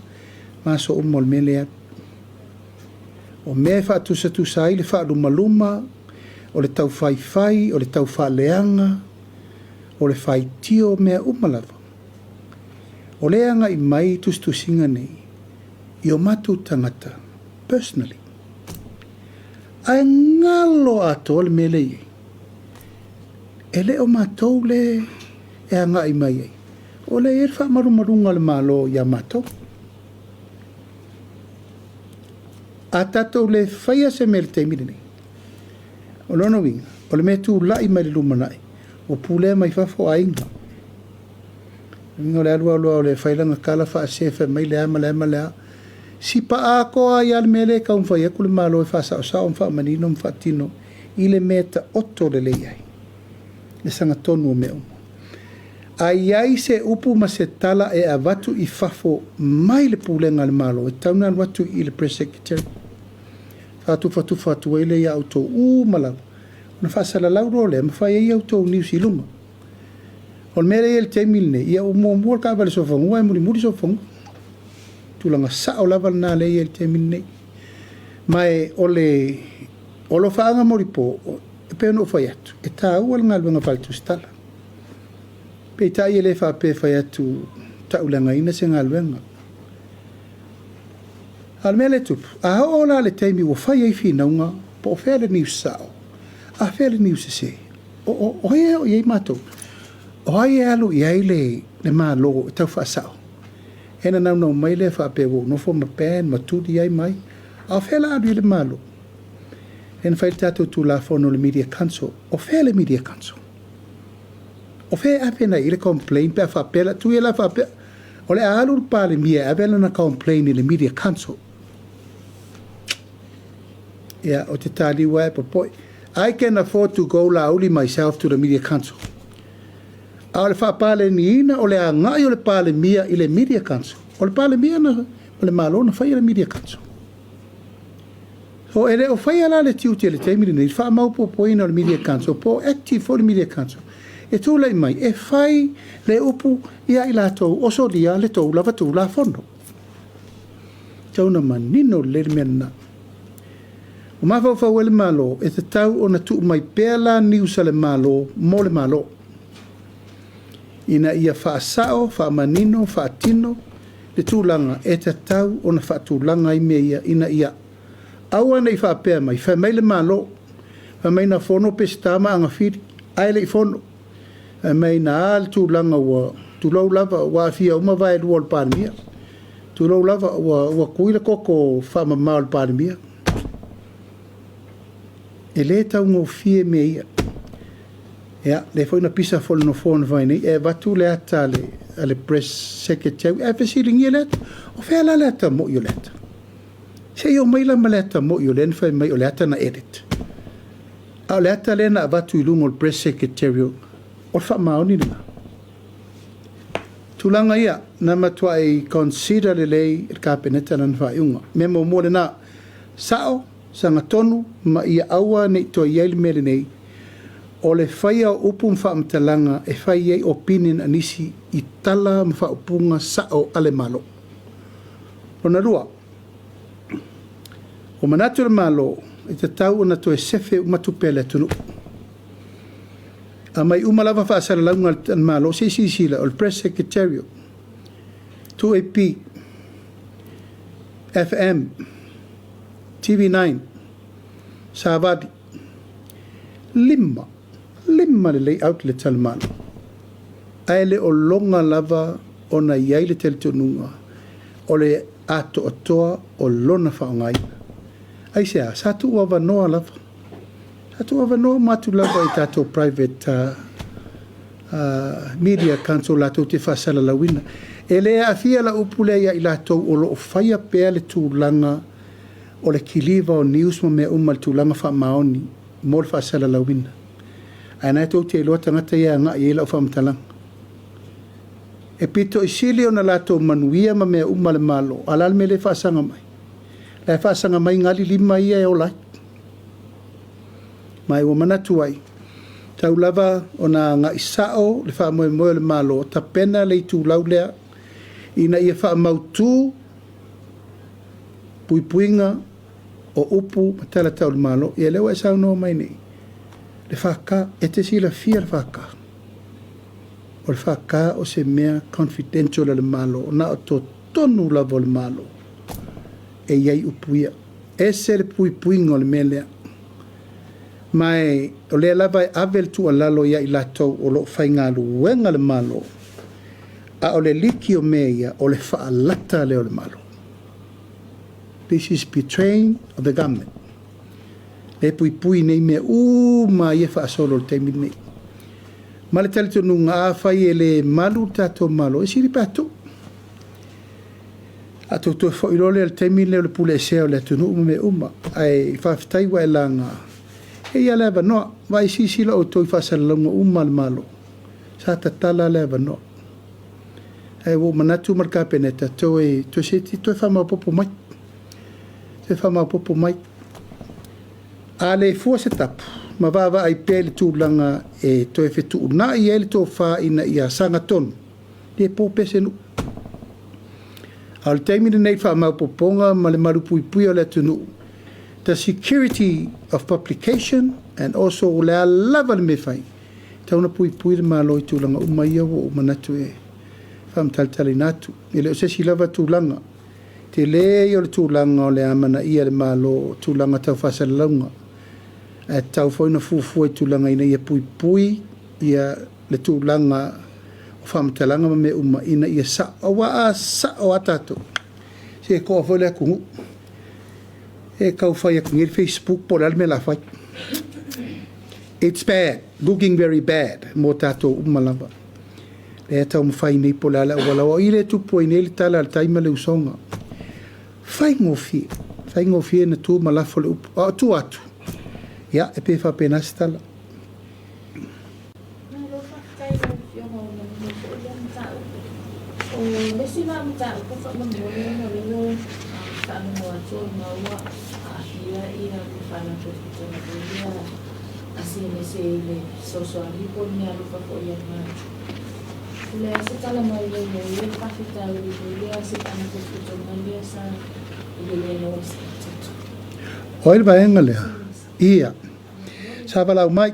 A: ma aso uma o le mea lea. O mea e faatusatusa ai le faalumaluma, o le taufaifai, o le taufaaleaga, o le faitio, mea uma lava. O lea e agai mai tusitusiga nei i o matou tagata personally. Ae galo atoa le mea lea e i ai. E le o matou le e agai mai ai. O lea e i ai le faamalumaluga a le Malo ia matou. A tatou le faia se mea i le taimi lenei, o lona uiga, o le mea e tulai mai i le lumanai, ua pulea mai fafo aiga. O le uiga o le alu alu lava o le fai lana tala faasee fai mai le a ma le a ma le a. Sipa atoa ai lava le mea lea e taumafai atu le Malo e faasaosao ma faamanino ma faatino i le mea e taoto lelei ai le sagatonu o mea uma. A i ai se upu ma se tala e avatu i fafo mai le pulega a le Malo, e tatau ona alu atu i le Press Secretary. Faatufatufa atu ai lea ia outou uma lava, ona faasalalau loa lea ma fai ai a outou news i luga. O le mea lea e i ai i le taimi lenei, ia ua muamua le taavale sofanua ae mulimuli sofanua. Tulaga sao lava lena lea e i ai i le taimi lenei. Ma e o le alofaaga molipo, e pei ona ou fai atu, e taua le galuega faale-tusitala. Peitai e le faapea e fai atu tauleagaina se galuega. A o le mea lea e tupu, a oo la i le taimi ua fai ai finauga, po o fea le news sao, a fea le news sese, o ai e oo i ai matou? O ai e alu i ai le Malo e tau faasao? E na naunau mai lea faapea ua ou nofo ma ban ma tuli ai mai. A o fea la alu i ai le Malo? Lea na fai le tatou Tulafono o le Media Council. O fea le Media Council? O fea e ave agai i ai le complaint pe a faapea la, tuu ia la faapea, o le a alu le Palemia e ave lana complaint i le Media Council. Ia, ou te taliu lava e popoe. I can afford to go Laauli myself to the Media Council. A o le faapaleniina o le agai o le Palemia i le Media Council, o le Palemia na, ma le Malo na faia le Media Council. So e le o faia la le tiute i le taimi lenei, le faamaopoopoina o le Media Council, po o active foi le Media Council, e tulai mai e fai le upu ia i latou o solia le tou lava Tulafono. Tau na manino lelei le mea lena. Ua mafaufau ai le Malo e tatau ona tuu mai pea la news a le Malo mo le Malo, ina ia faasao, faamanino, faatino le tulaga e tatau ona faatulaga ai mea ia ina ia aua ne i faapea mai, fai mai le Malo, fai mai na fono Peseta ma Agafili, ae le i fono. Fai mai na a le tulaga ua tulou lava ua aafia uma vaelua o le Palemia. Tulou lava ua ua kui le koko faamama o le Palemia. E le taugofie mea ia. Ia, lea foi na pisa foi le nofoa na fai nei, e avatu le ata a le, a le press secretary, ae fesiligia le ata. O fea la le ata moi o le ata? Se i omai la ma le ata moi o lea na fai mai o le ata na edit. A o le ata lea na avatu i luga o le press secretary, o le faamaoni lena. Tulaga ia, na matuai consider lelei e le Kapeneta lana faaiuga. Mea muamua lena, sao, sagatonu ma ia aua ne i toe i ai le mea lenei, o le faia o upu ma faamatalaga e fai ai opinion a nisi i tala ma faaupuga sao a le Malo. Lona lua, ua manatu le Malo e tatau ona toe sefe uma tupe a le atunuu. Aumai uma lava faasalalauga a le Malo, se i silasila, o le Press Secretariat, 2AP, FM, TV9, Savali, 5, 5 lelei outlets a le Malo, ae le o loga lava ona i ai le talitonuga o le atoatoa o lona faaaogaina. Aisea? Sa tuuavanoa lava. Sa tuuavanoa uma atu lava i tatou private media council latou te faasalalauina. E le aafia lau upu lea ia i latou o lo o faia pea le tulaga o le kiliva o news ma mea uma i le tulaga faamaoni mo le faasalalauina. Ae na tou te iloa tagata ia e agai i ai lau faamatalaga. E pito i sili ona latou manuia ma mea uma a le Malo, a o le a le mea lea e faasaga mai? La e faasaga mai gali lima ia e ola ai. Ma ua manatu ai, tau lava ona agai sao le faamoemoe o le Malo, tapena le itulau lea ina ia faamautu puipuiga o upu ma tala tau le Malo. Ia lea ua e saunoa mai nei, le FK, e te silafia le FK. O le FK o se mea confidential a le Malo, na o totonu lava o le Malo e i ai upu ia. Ese le puipuiga o le mea lea. Ma e, o lea lava e ave le tuualalo ia i latou o lo o faigaluega le Malo, a o le liki o mea ia, o le faalata lea o le Malo. This is betraying of the government. Le puipui nei mea uma ia faasolo i le taimi lenei. Ma le talitonuga, afai e le malu le tatou Malo, e sili pe a tuu. A tou toe foi loa lea i le taimi lea o le puleesea o le atunuu ma mea uma. Ae faafetai ua e laga. E i ai le avanoa. Vaai silasila outou i faasalalauga uma a le Malo. Sa tatala le avanoa. Ae ua ou manatu ma le Kapeneta, toe, toe se i toe faamaopoopo mai. Toe faamaopoopo mai. A le fua se tapu, ma vaavaai pea i le tulaga e toe fetuunai ai le tofa ina ia sagatonu, le po pea se nuu. A o le taimi lenei i le faamaopoopoga ma le malupuipuia o le atunuu, the security of publication and also o le a lava le mea e fai, e tatau ona puipui le Malo i tulaga uma ia ua ou manatu e faamatalatalaina atu. E le o se isi lava tulaga, tele ia o le tulaga o le amanaia e le Malo o tulaga tau faasalalauga, ae tatau foi ona fuafua i tulaga ina ia puipui ia le tulaga o faamatalaga ma mea uma ina ia sao. Aua a sao lava tatou, se e toa foi le atunuu. E tau fai atu nei le Facebook po o le a le mea o le a fai. It's bad, looking very bad mo tatou uma lava. Lea e taumafai nei po o le a le auala. O i lea e tupu ai nei le tala a le tai ma le usoga. Faigofie, faigofie na tu ma lafo le upu. A o tua atu, ia, e pei e faapena se tala.
B: Malo faafetai i lau Afioga ua manino foi lea mataupu. O le isi la mataupu faamolemole ona o lea ua faalogo atu o lena ua aafia le Faalapotopotoga foi lea a CNSA i le fesoasoani po o le meaalofa foi a le Malo. O le a se tala mai ua i ai le faafitauli foi lea a se Faalapotopotoga lea sa i le le maua se atoatoa?
A: O ai le vaega lea? Ia. Sa valaau mai.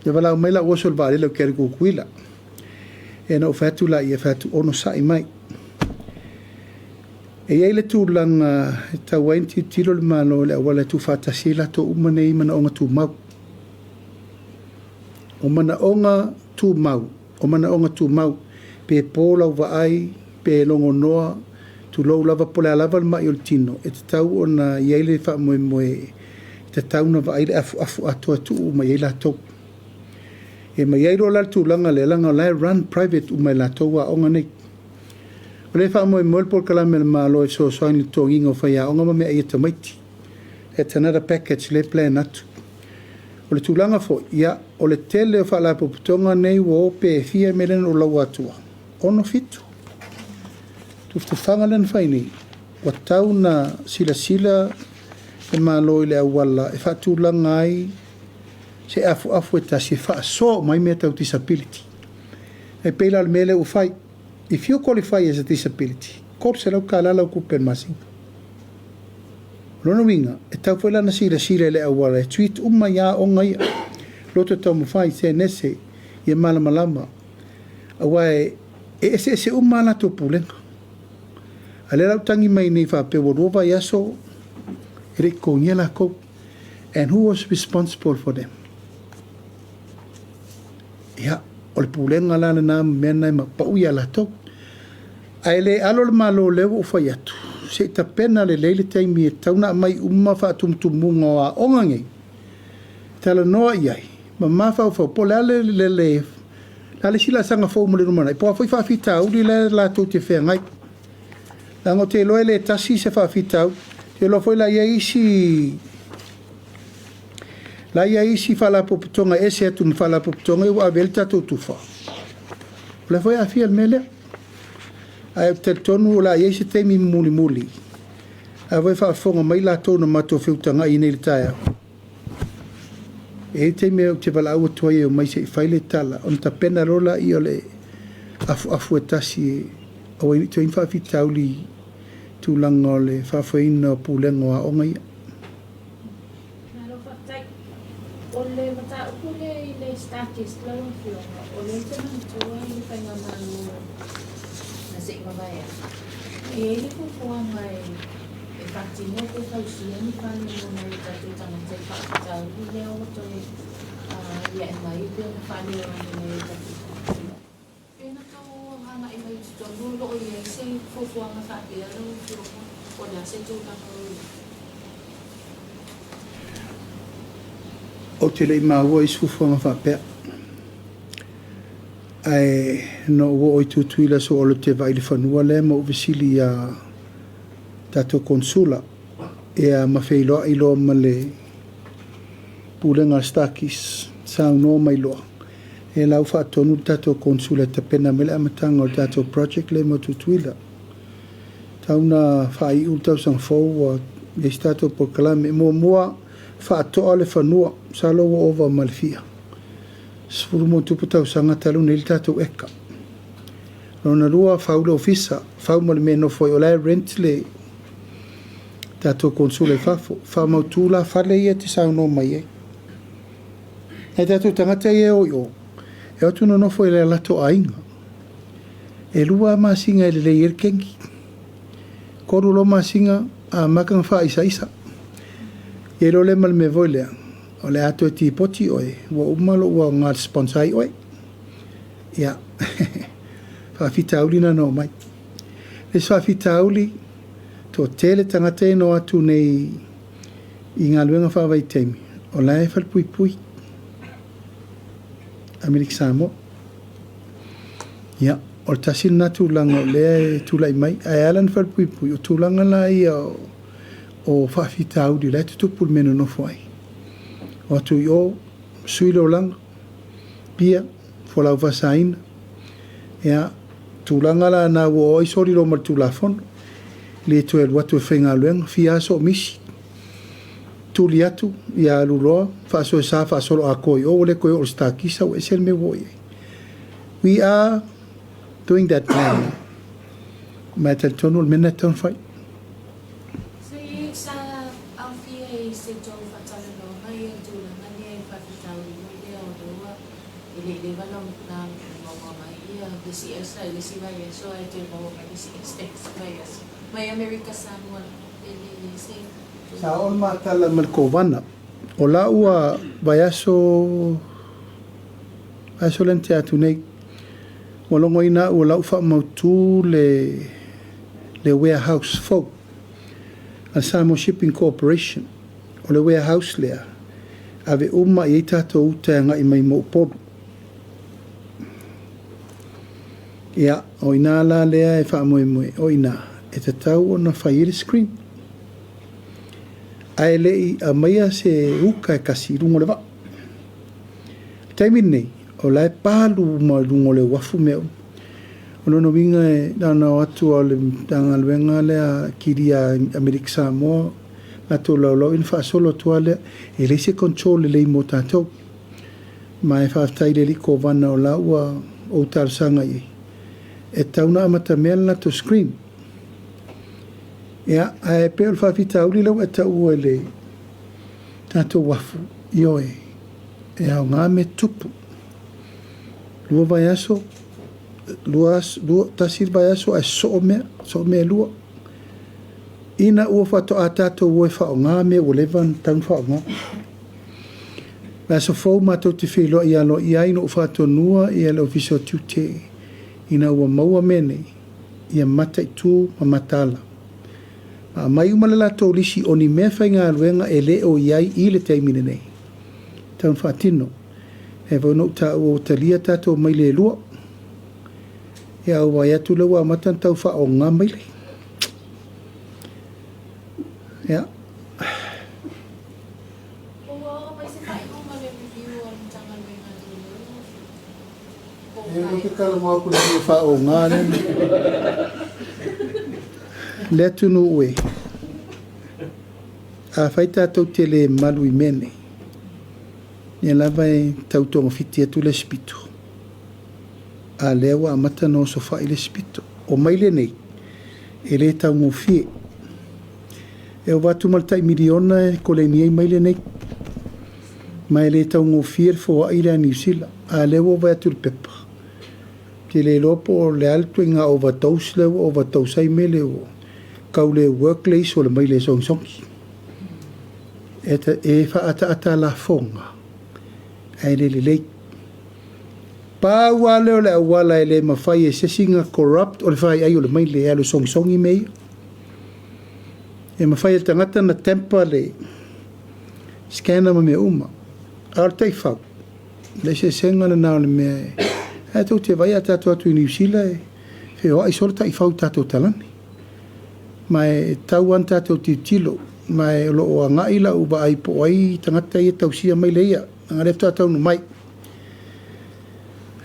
A: Ia valaau mai la'u oso i le vaalele ou te alu i Tutuila. Ia na ou fai atu laia, fai atu, Onosa'i mai. E i ai le tulaga e tatau ai ona tilotilo le Malo i le auala e tuufaatasi ai latou uma nei i manaoga tumau. O manaoga tumau, o manaoga tumau, pe po lau vaai, pe logonoa, tulou lava po o le a lava le ma'i o le tino, e tatau ona i ai le faamoemoe e tatau ona vaai le afuafu atoa e tuu uma i ai latou. E ma i ai loa la le tulaga lea, leaga o la e run private uma e latou aoga nei. O lea e faamoemoe le polokalame a le Malo e fesoasoani i le totogiina o faiaoga ma meaai a tamaiti. That's another package lea e plan atu. O le tulaga foi, ia, o le tele o faalapotopotoga nei ua o pe fia mea lea na ou laua atua, 6, 7. Tufatufaga lea na fai nei, ua tatau ona silasila le Malo i le auala e faatulaga ai se afuafu e tasi e faasoa uma ai mea tau disability. E pei la o le mea lea ua fai, if you qualify as a disability, $300 lau tupe i le masina. O lona uiga, e tatau foi la ona silasila i le auala e treat uma ai aoga ia, loto taumafai, senese, ia malamalama, aua e eseese uma a latou pulega. A o lea la ua tagi mai nei faapea ua 2 vaiaso e le i totogia latou. And who was responsible for them? Ia, o le pulega la lena ma mea na e pau ia latou. Ae le alo le Malo lea ua ou fai atu, se i tapena lelei le taimi e tatau ona aumai uma faatumutumuga o aoga nei, talanoa i ai, ma mafaufau po o le a le, le, le, le a le isi laasaga fou mo le lumanai, po o a foi faafitauli la latou te feagai. Leaga ou te iloa e le tasi se faafitauli. Ou te iloa foi la i ai isi la i ai isi faalapotopotoga e ese atu ma faalapotopotoga ia ua ave i ai le tatou tufa. O lea foi e aafia i le mea lea. Ae ou te talitonu o le a i ai se taimi mulimuli, a foi e faafofoga mai latou na matou feutagai nei i le taeao. E i ai le taimi ou te valaau atu ai e omai se i fai le tala, ona tapena loa laia o le afuafu e tasi e aua ai ne i toe i ai ni faafitauli i tulaga o le faafoeina o pulega o aoga ia.
B: Malo faafetai. O le mataupu lea i le StarKist lau Afioga, o lea ou te manatua i le Faigamalo na se i mavae atu, e i ai le fuafuaga e faatino pe fausia ni fale mo nai o tatou tagata i faafitauli lea ua toe aliae mai pei ona faaleo ai e nai o tatou tagata. Pe na tou agai mai i totonu o lo o i ai se fuafuaga faapea lau Afioga, po o le a se tulaga o i ai?
A: Ou te le i maua i se fuafuaga faapea. Ae na ou oo i Tutuila soo ou te vaai i le fanua lea ma ou fesili iā tatou Konesula ia ma feiloai loa ma le Pulega a le StarKist, saunoa mai loa, e la ua faatonu le tatou Konesula e tapena mai le amataga o le tatou project lea mo Tutuila. Tau na faaiu le tausaga fou ua i ai se tatou polokalame. Muamua, faatoa le fanua, masalo ua ova ma le fia 10+ tausaga talu nei le tatou eka. Lona lua, fau le ofisa, fau ma le mea e nofo ai, o la e rent le tatou Konesula i fafo. Faamautu la fale ia e te saunoa mai ai. Nai tatou tagata ia e o i o, e o atu nonofo i le latou aiga. E 2 masina e lelei ai le kegi. 3 loa masina, amata ona faaisaisa. Ia iloa lea ma le mea foi lea, o le a toe tipoti oe, ua uma lou aoga e sponsor ai oe. Ia, faafitauli na na omai. Le isi faafitauli, toatele tagata ia na o atu nei I galuega faavaitaimi, o la e falepuipui Amerika Samoa. Ia, o le tasi lena tulaga o lea e tulai mai. Ae ala ona falepuipui, o tulaga la ia o faafitauli o la e tutupu i le mea e nonofo ai. O atu i o, sui le olaga, pia, fualaau faasaina. Ia, tulaga la na ua oo ai soli loa ma le Tulafono, le toe alu atu e faigaluega, fia aso o misi, tuli atu, ia alu loa, faasoesa faasoloatoa i o, ua le toe oo i le sitakisa, ua ese le mea ua oo i ai. We are doing that plan. Ma e talitonu o le mea lena e tatau ona fai.
B: Se sa aofia i se tou faatalanoaga ia tulaga lea i le faafitauli foi lea o lea ua e le i leva na maua mai ia le isi esa i le isi vaiaso ae toe maua mai le isi esa i le isi vaiaso mai Amerika Samoa e le se
A: Sa oo le matala ma le Kovana. O la ua vaiaso, vaiaso lea na tea atu nei, ua logoina au o la ua faamautu le warehouse fou a le Samoa Shipping Corporation. O le warehouse lea, ave uma i ai tatou uta e agai mai mo Upolu. Ia, o ina la lea e faamoemoe, o ina e tatau ona fai ai le screen. Ae le i aumaia se uka e tasi i luga o le vaa. O le taimi lenei, o la e palu uma i luga o le uafu mea uma. O lona uiga e na ona o atu lava o le Matagaluega lea kilia Amerika Samoa, latou laulau ona faasolo atu lava lea. E leai se control lelei mo tatou. Ma e faafetai i le alii Kovana o la ua ou talosaga i ai, e tatau ona amatamea le latou screen. Ia, ae pei o le faafitauli lea ua e taua i le tatou uafu, ioe, e aoga mea tutupu. 2 vaiaso, 2 aso, 2, tasi le vaiaso ae sosoo mea, sosoo mea e lua. Ina ua faatoa tatou o e faaaoga mea ua leva ona tatau ona faaaoga. Vaiaso fou matou te feiloai aloaia ai na ou faatonuina le Ofisa o Tiute ina ua maua mea nei, ia mataitu ma mataala. Ma aumai uma le latou lisi o ni mea faigaluega e le o i ai i le taimi lenei. Tau na faatino. E foi na ou taua ua talia tatou maile e 2. Ia au vaai atu lea ua amata ona tau faaaoga maile. Ia.
B: Ua oo mai se faaiuga o le review a le Matagaluega a Leoleo?
A: E ou te talanoa atu i le mea faaaoga lea. Le atunuu e, afai tatou te le malu i mea nei, ia lava e tau togafiti atu le isi pito. A lea ua amata ona osofai le isi pito. O maile nei, e le taugofie. E ova atu ma le tai miliona e koleni ai maile nei. Ma e le taugofie le foai lea a Niu Sila. A lea ua vaai atu i le pepa. Te le iloa po o le a le ituaiga overdose lea ua overdose ai mele ua tau le work le iso o le maile e sogisogi. E faaataata lafoga ae le lelei. Pau lava lea o le auala e le mafai e se isi na corrupt o le faiai o le maile e alu e sogisogi mea ia. E mafai e le tagata na tamper le scanner ma mea uma. A o le taifau, le eseesega lena o le mea e... Ae tou te vaai a tatou atu i Niu Sila e feoai solo taifau i tatou talane. Ma e tau lava ona tatou tilotilo. Ma e o lo o agai lau vaai po o ai tagata ia e tausia maile ia. Leaga o lea faatoa taunuu mai.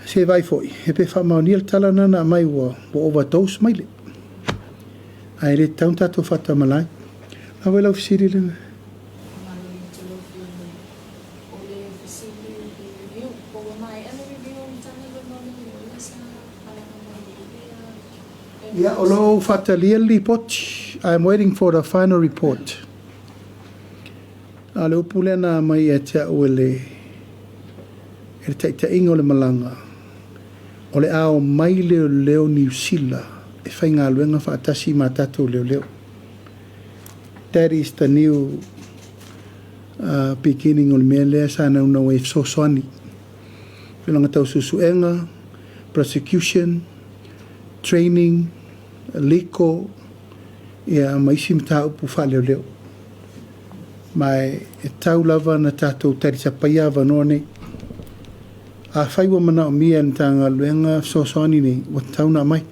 A: Se vaai foi, e pe faamaonia le tala lena na aumai ua overdose maile. Ae le tatau ona tatou faatamala ai. A foi lau fesili lena?
B: Malo i atu lau Afioga. O le fesili i le review, po ua maea le review a le Matagaluega o Leoleo lea sa malaga mai ai le
A: Ia, o lo o faatalia le lipoti. I am waiting for the final report. A o le upu lea na aumai ia te au e le taitaiga o le malaga, o le a omai leoleo Niu Sila e faigaluega faatasi ma tatou leoleo. That is the new beginning o le mea lea sa naunau ai e fesoasoani. Tulaga tau suesuega, prosecution, training, legal, ia ma isi mataupu faaleoleo. Ma e tau lava ona tatou talisapaia avanoa nei. Afai ua manaomia e le Matagaluega fesoasoani nei, ua tatau ona aumai.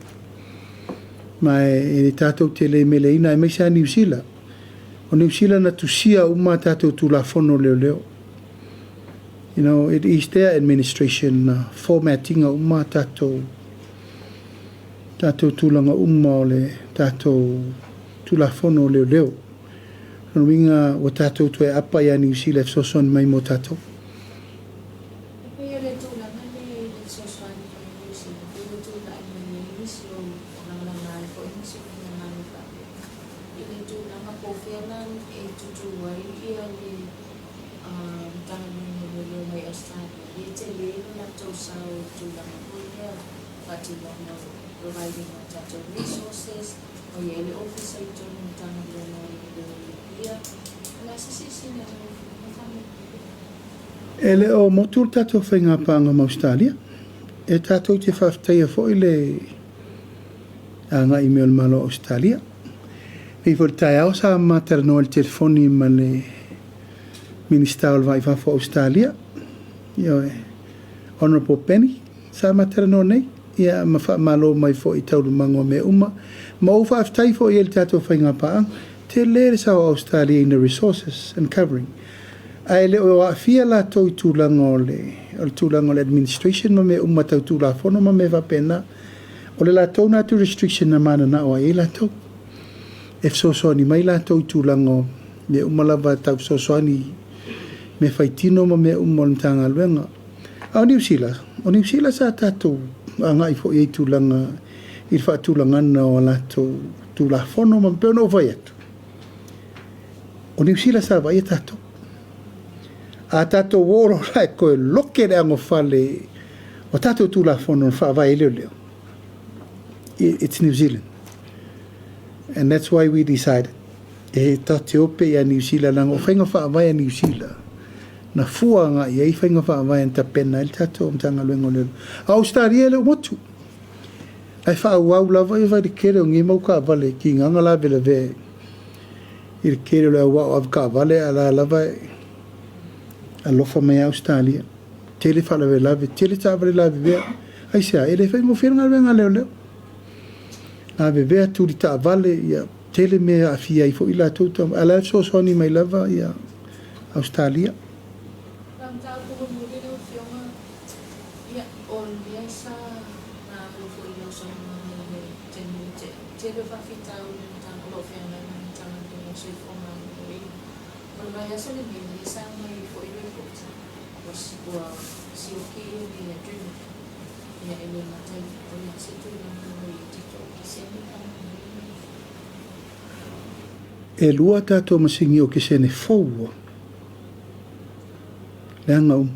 A: Ma e le tatou te le meleina, aemaise lava Niu Sila. O Niu Sila na tusia uma a tatou Tulafono o Leoleo. You know, it is their administration na format ina uma a tatou tulaga uma o le tatou Tulafono o Leoleo. O lona uiga ua tatou toe aapa ia Niu Sila e fesoasoani mai mo tatou.
B: E pei o le tulaga lea i le fesoasoani mai a Niu Sila, pei ua tulai mai ai nisi o lagalaga ai foi nisi o finagalo faapea i le tulaga po o fea la e tutū ai le Matagaluega o Leoleo mai Ausetalia, lea e tele lo latou sao i le tulaga foi lea faatinoga o providing o tatou resources, ma i ai le ofisa i totonu o Matagaluega o Leoleo i Apia. O le a se silasila a lau Afioga faamolemole?
A: E le o motu le tatou faigapaaga ma Ausetalia. E tatou te faafetaia foi le agai mai o le Malo o Ausetalia. Nei foi i le taeao sa ma talanoa i le telefoni ma le Minisita o le Va i Fafo o Ausetalia, ioe, Honourable Penny, sa ma talanoa nei, ia ma faamalo mai foi i taualumaga o mea uma. Ma ou faafetai foi i le tatou faigapaaga. Tele le sao o Ausetalia in the resources and covering. Ae le o aafia latou i tulaga o le tulaga o le administration ma mea uma tau Tulafono ma mea faapena. O le latou na jurisdiction na mananao ai latou. E fesoasoani mai latou i tulaga o mea uma lava tau fesoasoani mea faitino ma mea uma o le Matagaluega. A o Niu Sila, o Niu Sila sa tatou agai foi i tulaga i le faatulagaga o latou Tulafono ma pei ona ou fai atu. O Niu Sila sa vaaia tatou. A tatou o loa la e toe loke le anofale o tatou Tulafono na faavae ai leoleo, it's New Zealand. And that's why we decided e tatou te o pea ia Niu Sila, leaga o faiga faavae a Niu Sila na fua agai ai faiga faavae na tapena ai le tatou Matagaluega o Leoleo. A o Ausetalia e le o motu. Ae faaauau lava ia fai le tele o nei mau taavale tigaga lavelavea i le tele o le au ao avetaavale, a la lava e alofa mai Ausetalia. Tele faalavelave, tele taavale lavevea. Aisea? E le faigofie le galuega a leoleo. Lavevea, tuli taavale, ia tele mea e aafia ai foi latou, a o la e fesoasoani mai lava ia Ausetalia.
B: La mataupu mulimuli lau Afioga, ia, o lea sa maua foi i lau saunoaga i le taimi ua tea, tele o faafitauli o lo o feagai ma le Matagaluega o le Soifua Maloloina. O le vaiaso lenei, lea sa aumai ai foi report ua sioki le adrenaline, ia, e le gata i o le a se tulaga ua i ai tatou okesene faamolemole?
A: E lua tatou masini okesene fou ua leaga uma.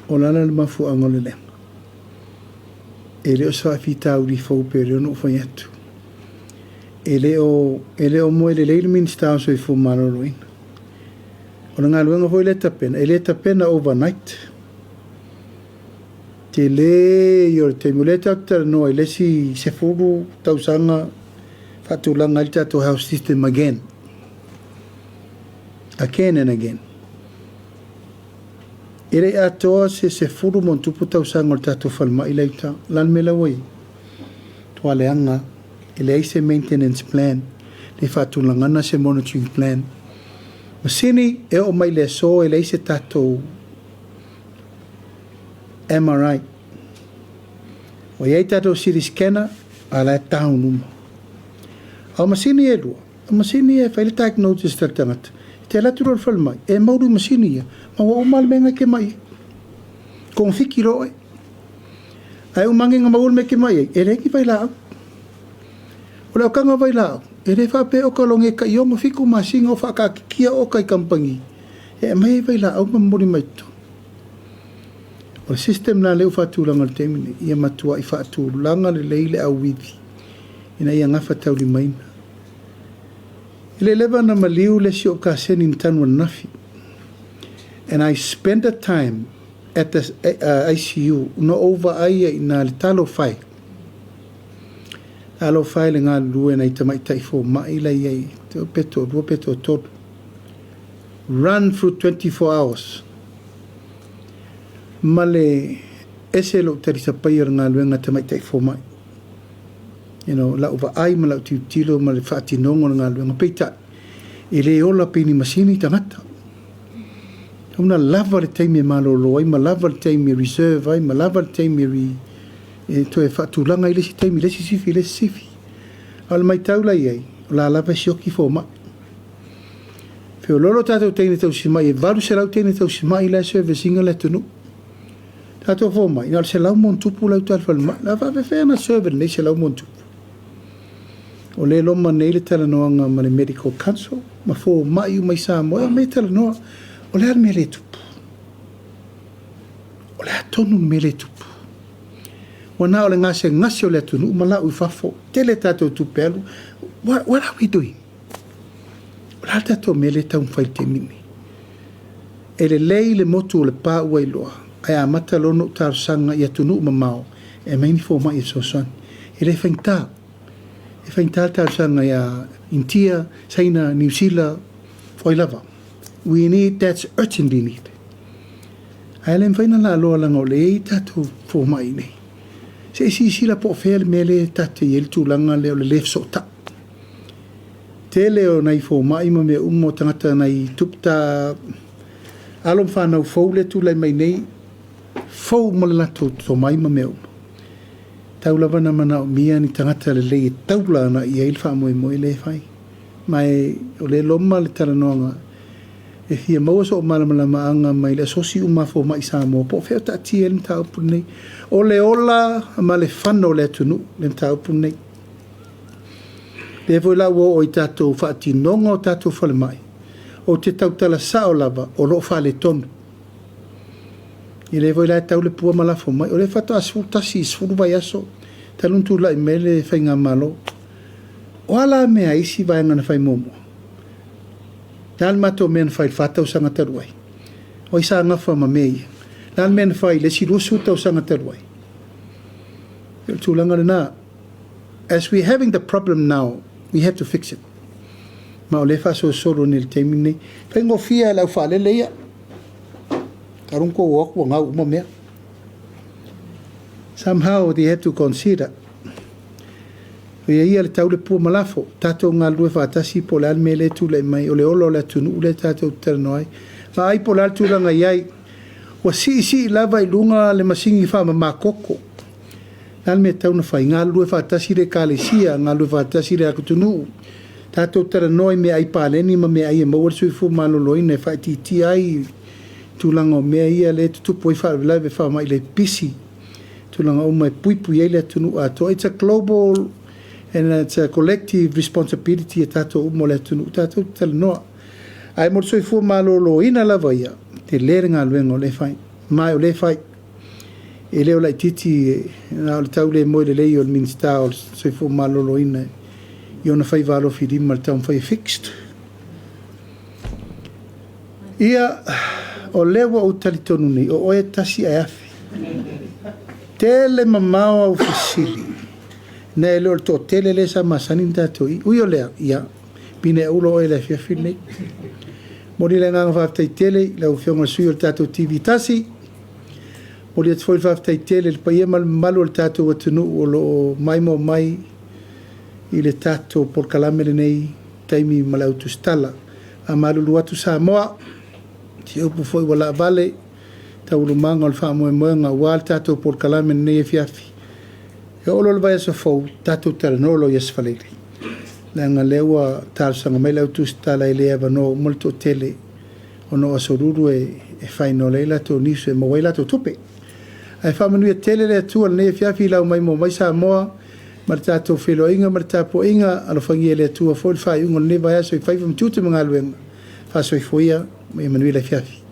A: O le ala le mafuaaga o le leaga. E le o se faafitauli fou pe lea ona ou fai atu. E le o moe lelei le Minisita o Soifua Maloloina. O le galuega foi lea tapena, e le tapena overnight. Tele ia o le taimi. O lea tatou te talanoa i le isi 10 tausaga faatulaga ai le tatou health system again. Again and again. E le atoa se 10+ tausaga o le tatou falemai la i uta. O le a le mea la ua i ai? Tua leaga, e leai se maintenance plan, le faatulagana se monitoring plan. Masini e oo mai le aso e leai se tatou MRI. Ua i ai tatou CT scanner, a la e down uma. A o masini e lua, o masini e fai le diagnosis o le tagata. E te alu atu loa i le falemai, e maulu i masini ia, ma ua uma le mea na e te mai ai. Kogafiti loa oe. Ae uma ane na maua le mea e te mai ai, e leai ni vailaau. O le aokaga vailaau, e le faapea oka logi e tai 6, 7 masina o faataatitia oka i kamupani, e aumai ai vailaau ma momoli mai totonu. O le system la lea ua faatulaga i le taimi nei, ia matuai faatulaga lelei le auivi ina ia gafataulimaina. E le leva na maliu le isi o kaseni na tanu ananafi. And I spent the time at the ICU na ou vaai ai i na le talofa e. Talofa e le galulue nai tamaitai fomai la i ai, pe toalua pe toatolu. Run through 24 hours. Ma le ese lou talisapaia o le galuega a tamaitai fomai. You know, lau vaai ma lau tilotilo ma le faatinoga o le galuega, peitai, e le ola pei ni masini tagata. Tatau ona lava le taimi e malolo ai, ma lava le taimi e reserve ai, ma lava le taimi e, re, e toe faatulaga ai le isi taimi, le isi sifi, le isi sifi. A o le matau la i ai, o la lava e sioki fomai. Feoloolo tatou teine tausimai, e 800 teine tausimai la e service ina le atunuu. Tatou fomai, na o le 100+ la e uta i le falemai. La faafefea ona serve lenei 100+? O lea e loma nei le talanoaga ma le Medical Council ma fomai uma i Samoa e omai e talanoa. O le a le mea lea e tupu? O le a tonu le mea lea e tupu? Ua na o le gasegase o le atunuu ma lau i fafo. Tele tatou tupe alu. What are we doing? O le a le tatou mea lea e taumafai i le taimi lenei? E lelei le motu o Lepa ua iloa, ae amata loa ona ou talosaga i atunuu mamao e aumai ni fomai e fesoasoani. E le faigata. E faigata le talosaga ia Initia, Saina, Niu Sila, o ai lava. We need, that's urgently need. Ae le mafai ona laaloa leaga o lea e i ai tatou fomai i inei. Se i silasila po o fea le mea lea e tatou te i ai le tulaga lea o le le fesootai. Tele o nai fomai ma mea uma o tagata nai tupta alo ma fanau fou lea e tulai mai nei, fou uma le latou tomai ma mea uma. Tau lava na manaomia ni tagata lelei e taula agai i ai le faamoemoe lea e fai. Ma e o lea e loma le talanoaga e fia maua sou malamalamaaga mai le asosi uma a fomai Samoa po o fea o taatia ai le mataupu lenei. O le ola ma le fano o le atunuu le mataupu lenei. Lea foi la ua oo i tatou faatinoga o tatou falemai, ou te tautala sao lava o lo o faaletonu. Ia lea foi la e tau le pua ma lafo mai. O lea faatoa 11 i 10 vaiaso talu ona tulai mai le faigamalo. O a la mea a isi vaega na fai muamua? O le a le matou mea na fai i le 4 tausaga talu ai? O ai sa gafa ma mea ia? O le a le mea na fai i le isi 20 tausaga talu ai? O le tulaga lena. As we having the problem now, we have to fix it. Ma o lea e faasolosolo nei i le taimi lenei. Faigofie lava i le aufaalele ia. Talu ona tou o atu ua gau uma mea. Somehow they have to consider. O ia ia le tau le pua ma lafo. Tatou galulue faatasi po o le a le mea lea e tulai mai. O le ola o le atunuu lea tatou te talanoa ai. Vaai po o le a le tulaga i ai. Ua siisii lava i luga le masini faamama toto. Le a le mea e tatau ona fai? Galulue faatasi le Ekalesia, galulue faatasi le atunuu. Tatou talanoa i meaai paleni ma meaai e maua le soifua maloloina e faaitiitia ai tulaga o mea ia lea e tutupu ai faalavelave faamai le pipisi, tulaga uma e puipui ai le atunuu atoa. It's a global and it's a collective responsibility a tatou uma o le atunuu, tatou te talanoa. Ae mo le soifua maloloina lava ia, tele le galuega o lea e fai, ma o lea e fai. E le o laitiiti na o le tau le moe lelei o le Minisita o le Soifua Maloloina i ona faiva alofilima i le taumafai e fixed. Ia, o lea ua ou talitonu nei, o oe e tasi ae afe. Tele mamao au fesili, nai lo le toatele lea sa masani ona tatou i. Ui o lea, ia, pine ula oe i le afiafi lenei. Momoli le agaga faafetai tele i lau Afioga i le sui o le tatou TV tasi. Momoli atu foi le faafetai tele i le paia ma le mamalu o le tatou atunuu o lo o maimoa mai i le tatou polokalame lenei taimi ma le autusitala. Faamalulu atu Samoa, se upu foi ua laavale taualumaga o le faamoemoega aua le tatou polokalame lenei afiafi. E oo loa le vaiaso fou, tatou talanoa loa i Aso Faraile, leaga lea ua talosaga mai le autusitala e le avanoa uma le toatele ona o Aso Lulu e final ai latou news e maua ai latou tupe. Ae faamanuia tele le Atua i lenei afiafi i lau maimoa mai Samoa ma le tatou feiloaiga ma le tapuaiga. Alofagia e le Atua foi le faaiuga o lenei vaiaso i faiva ma tiute ma galuega. Faasoifua ia ma ia manuia le afiafi.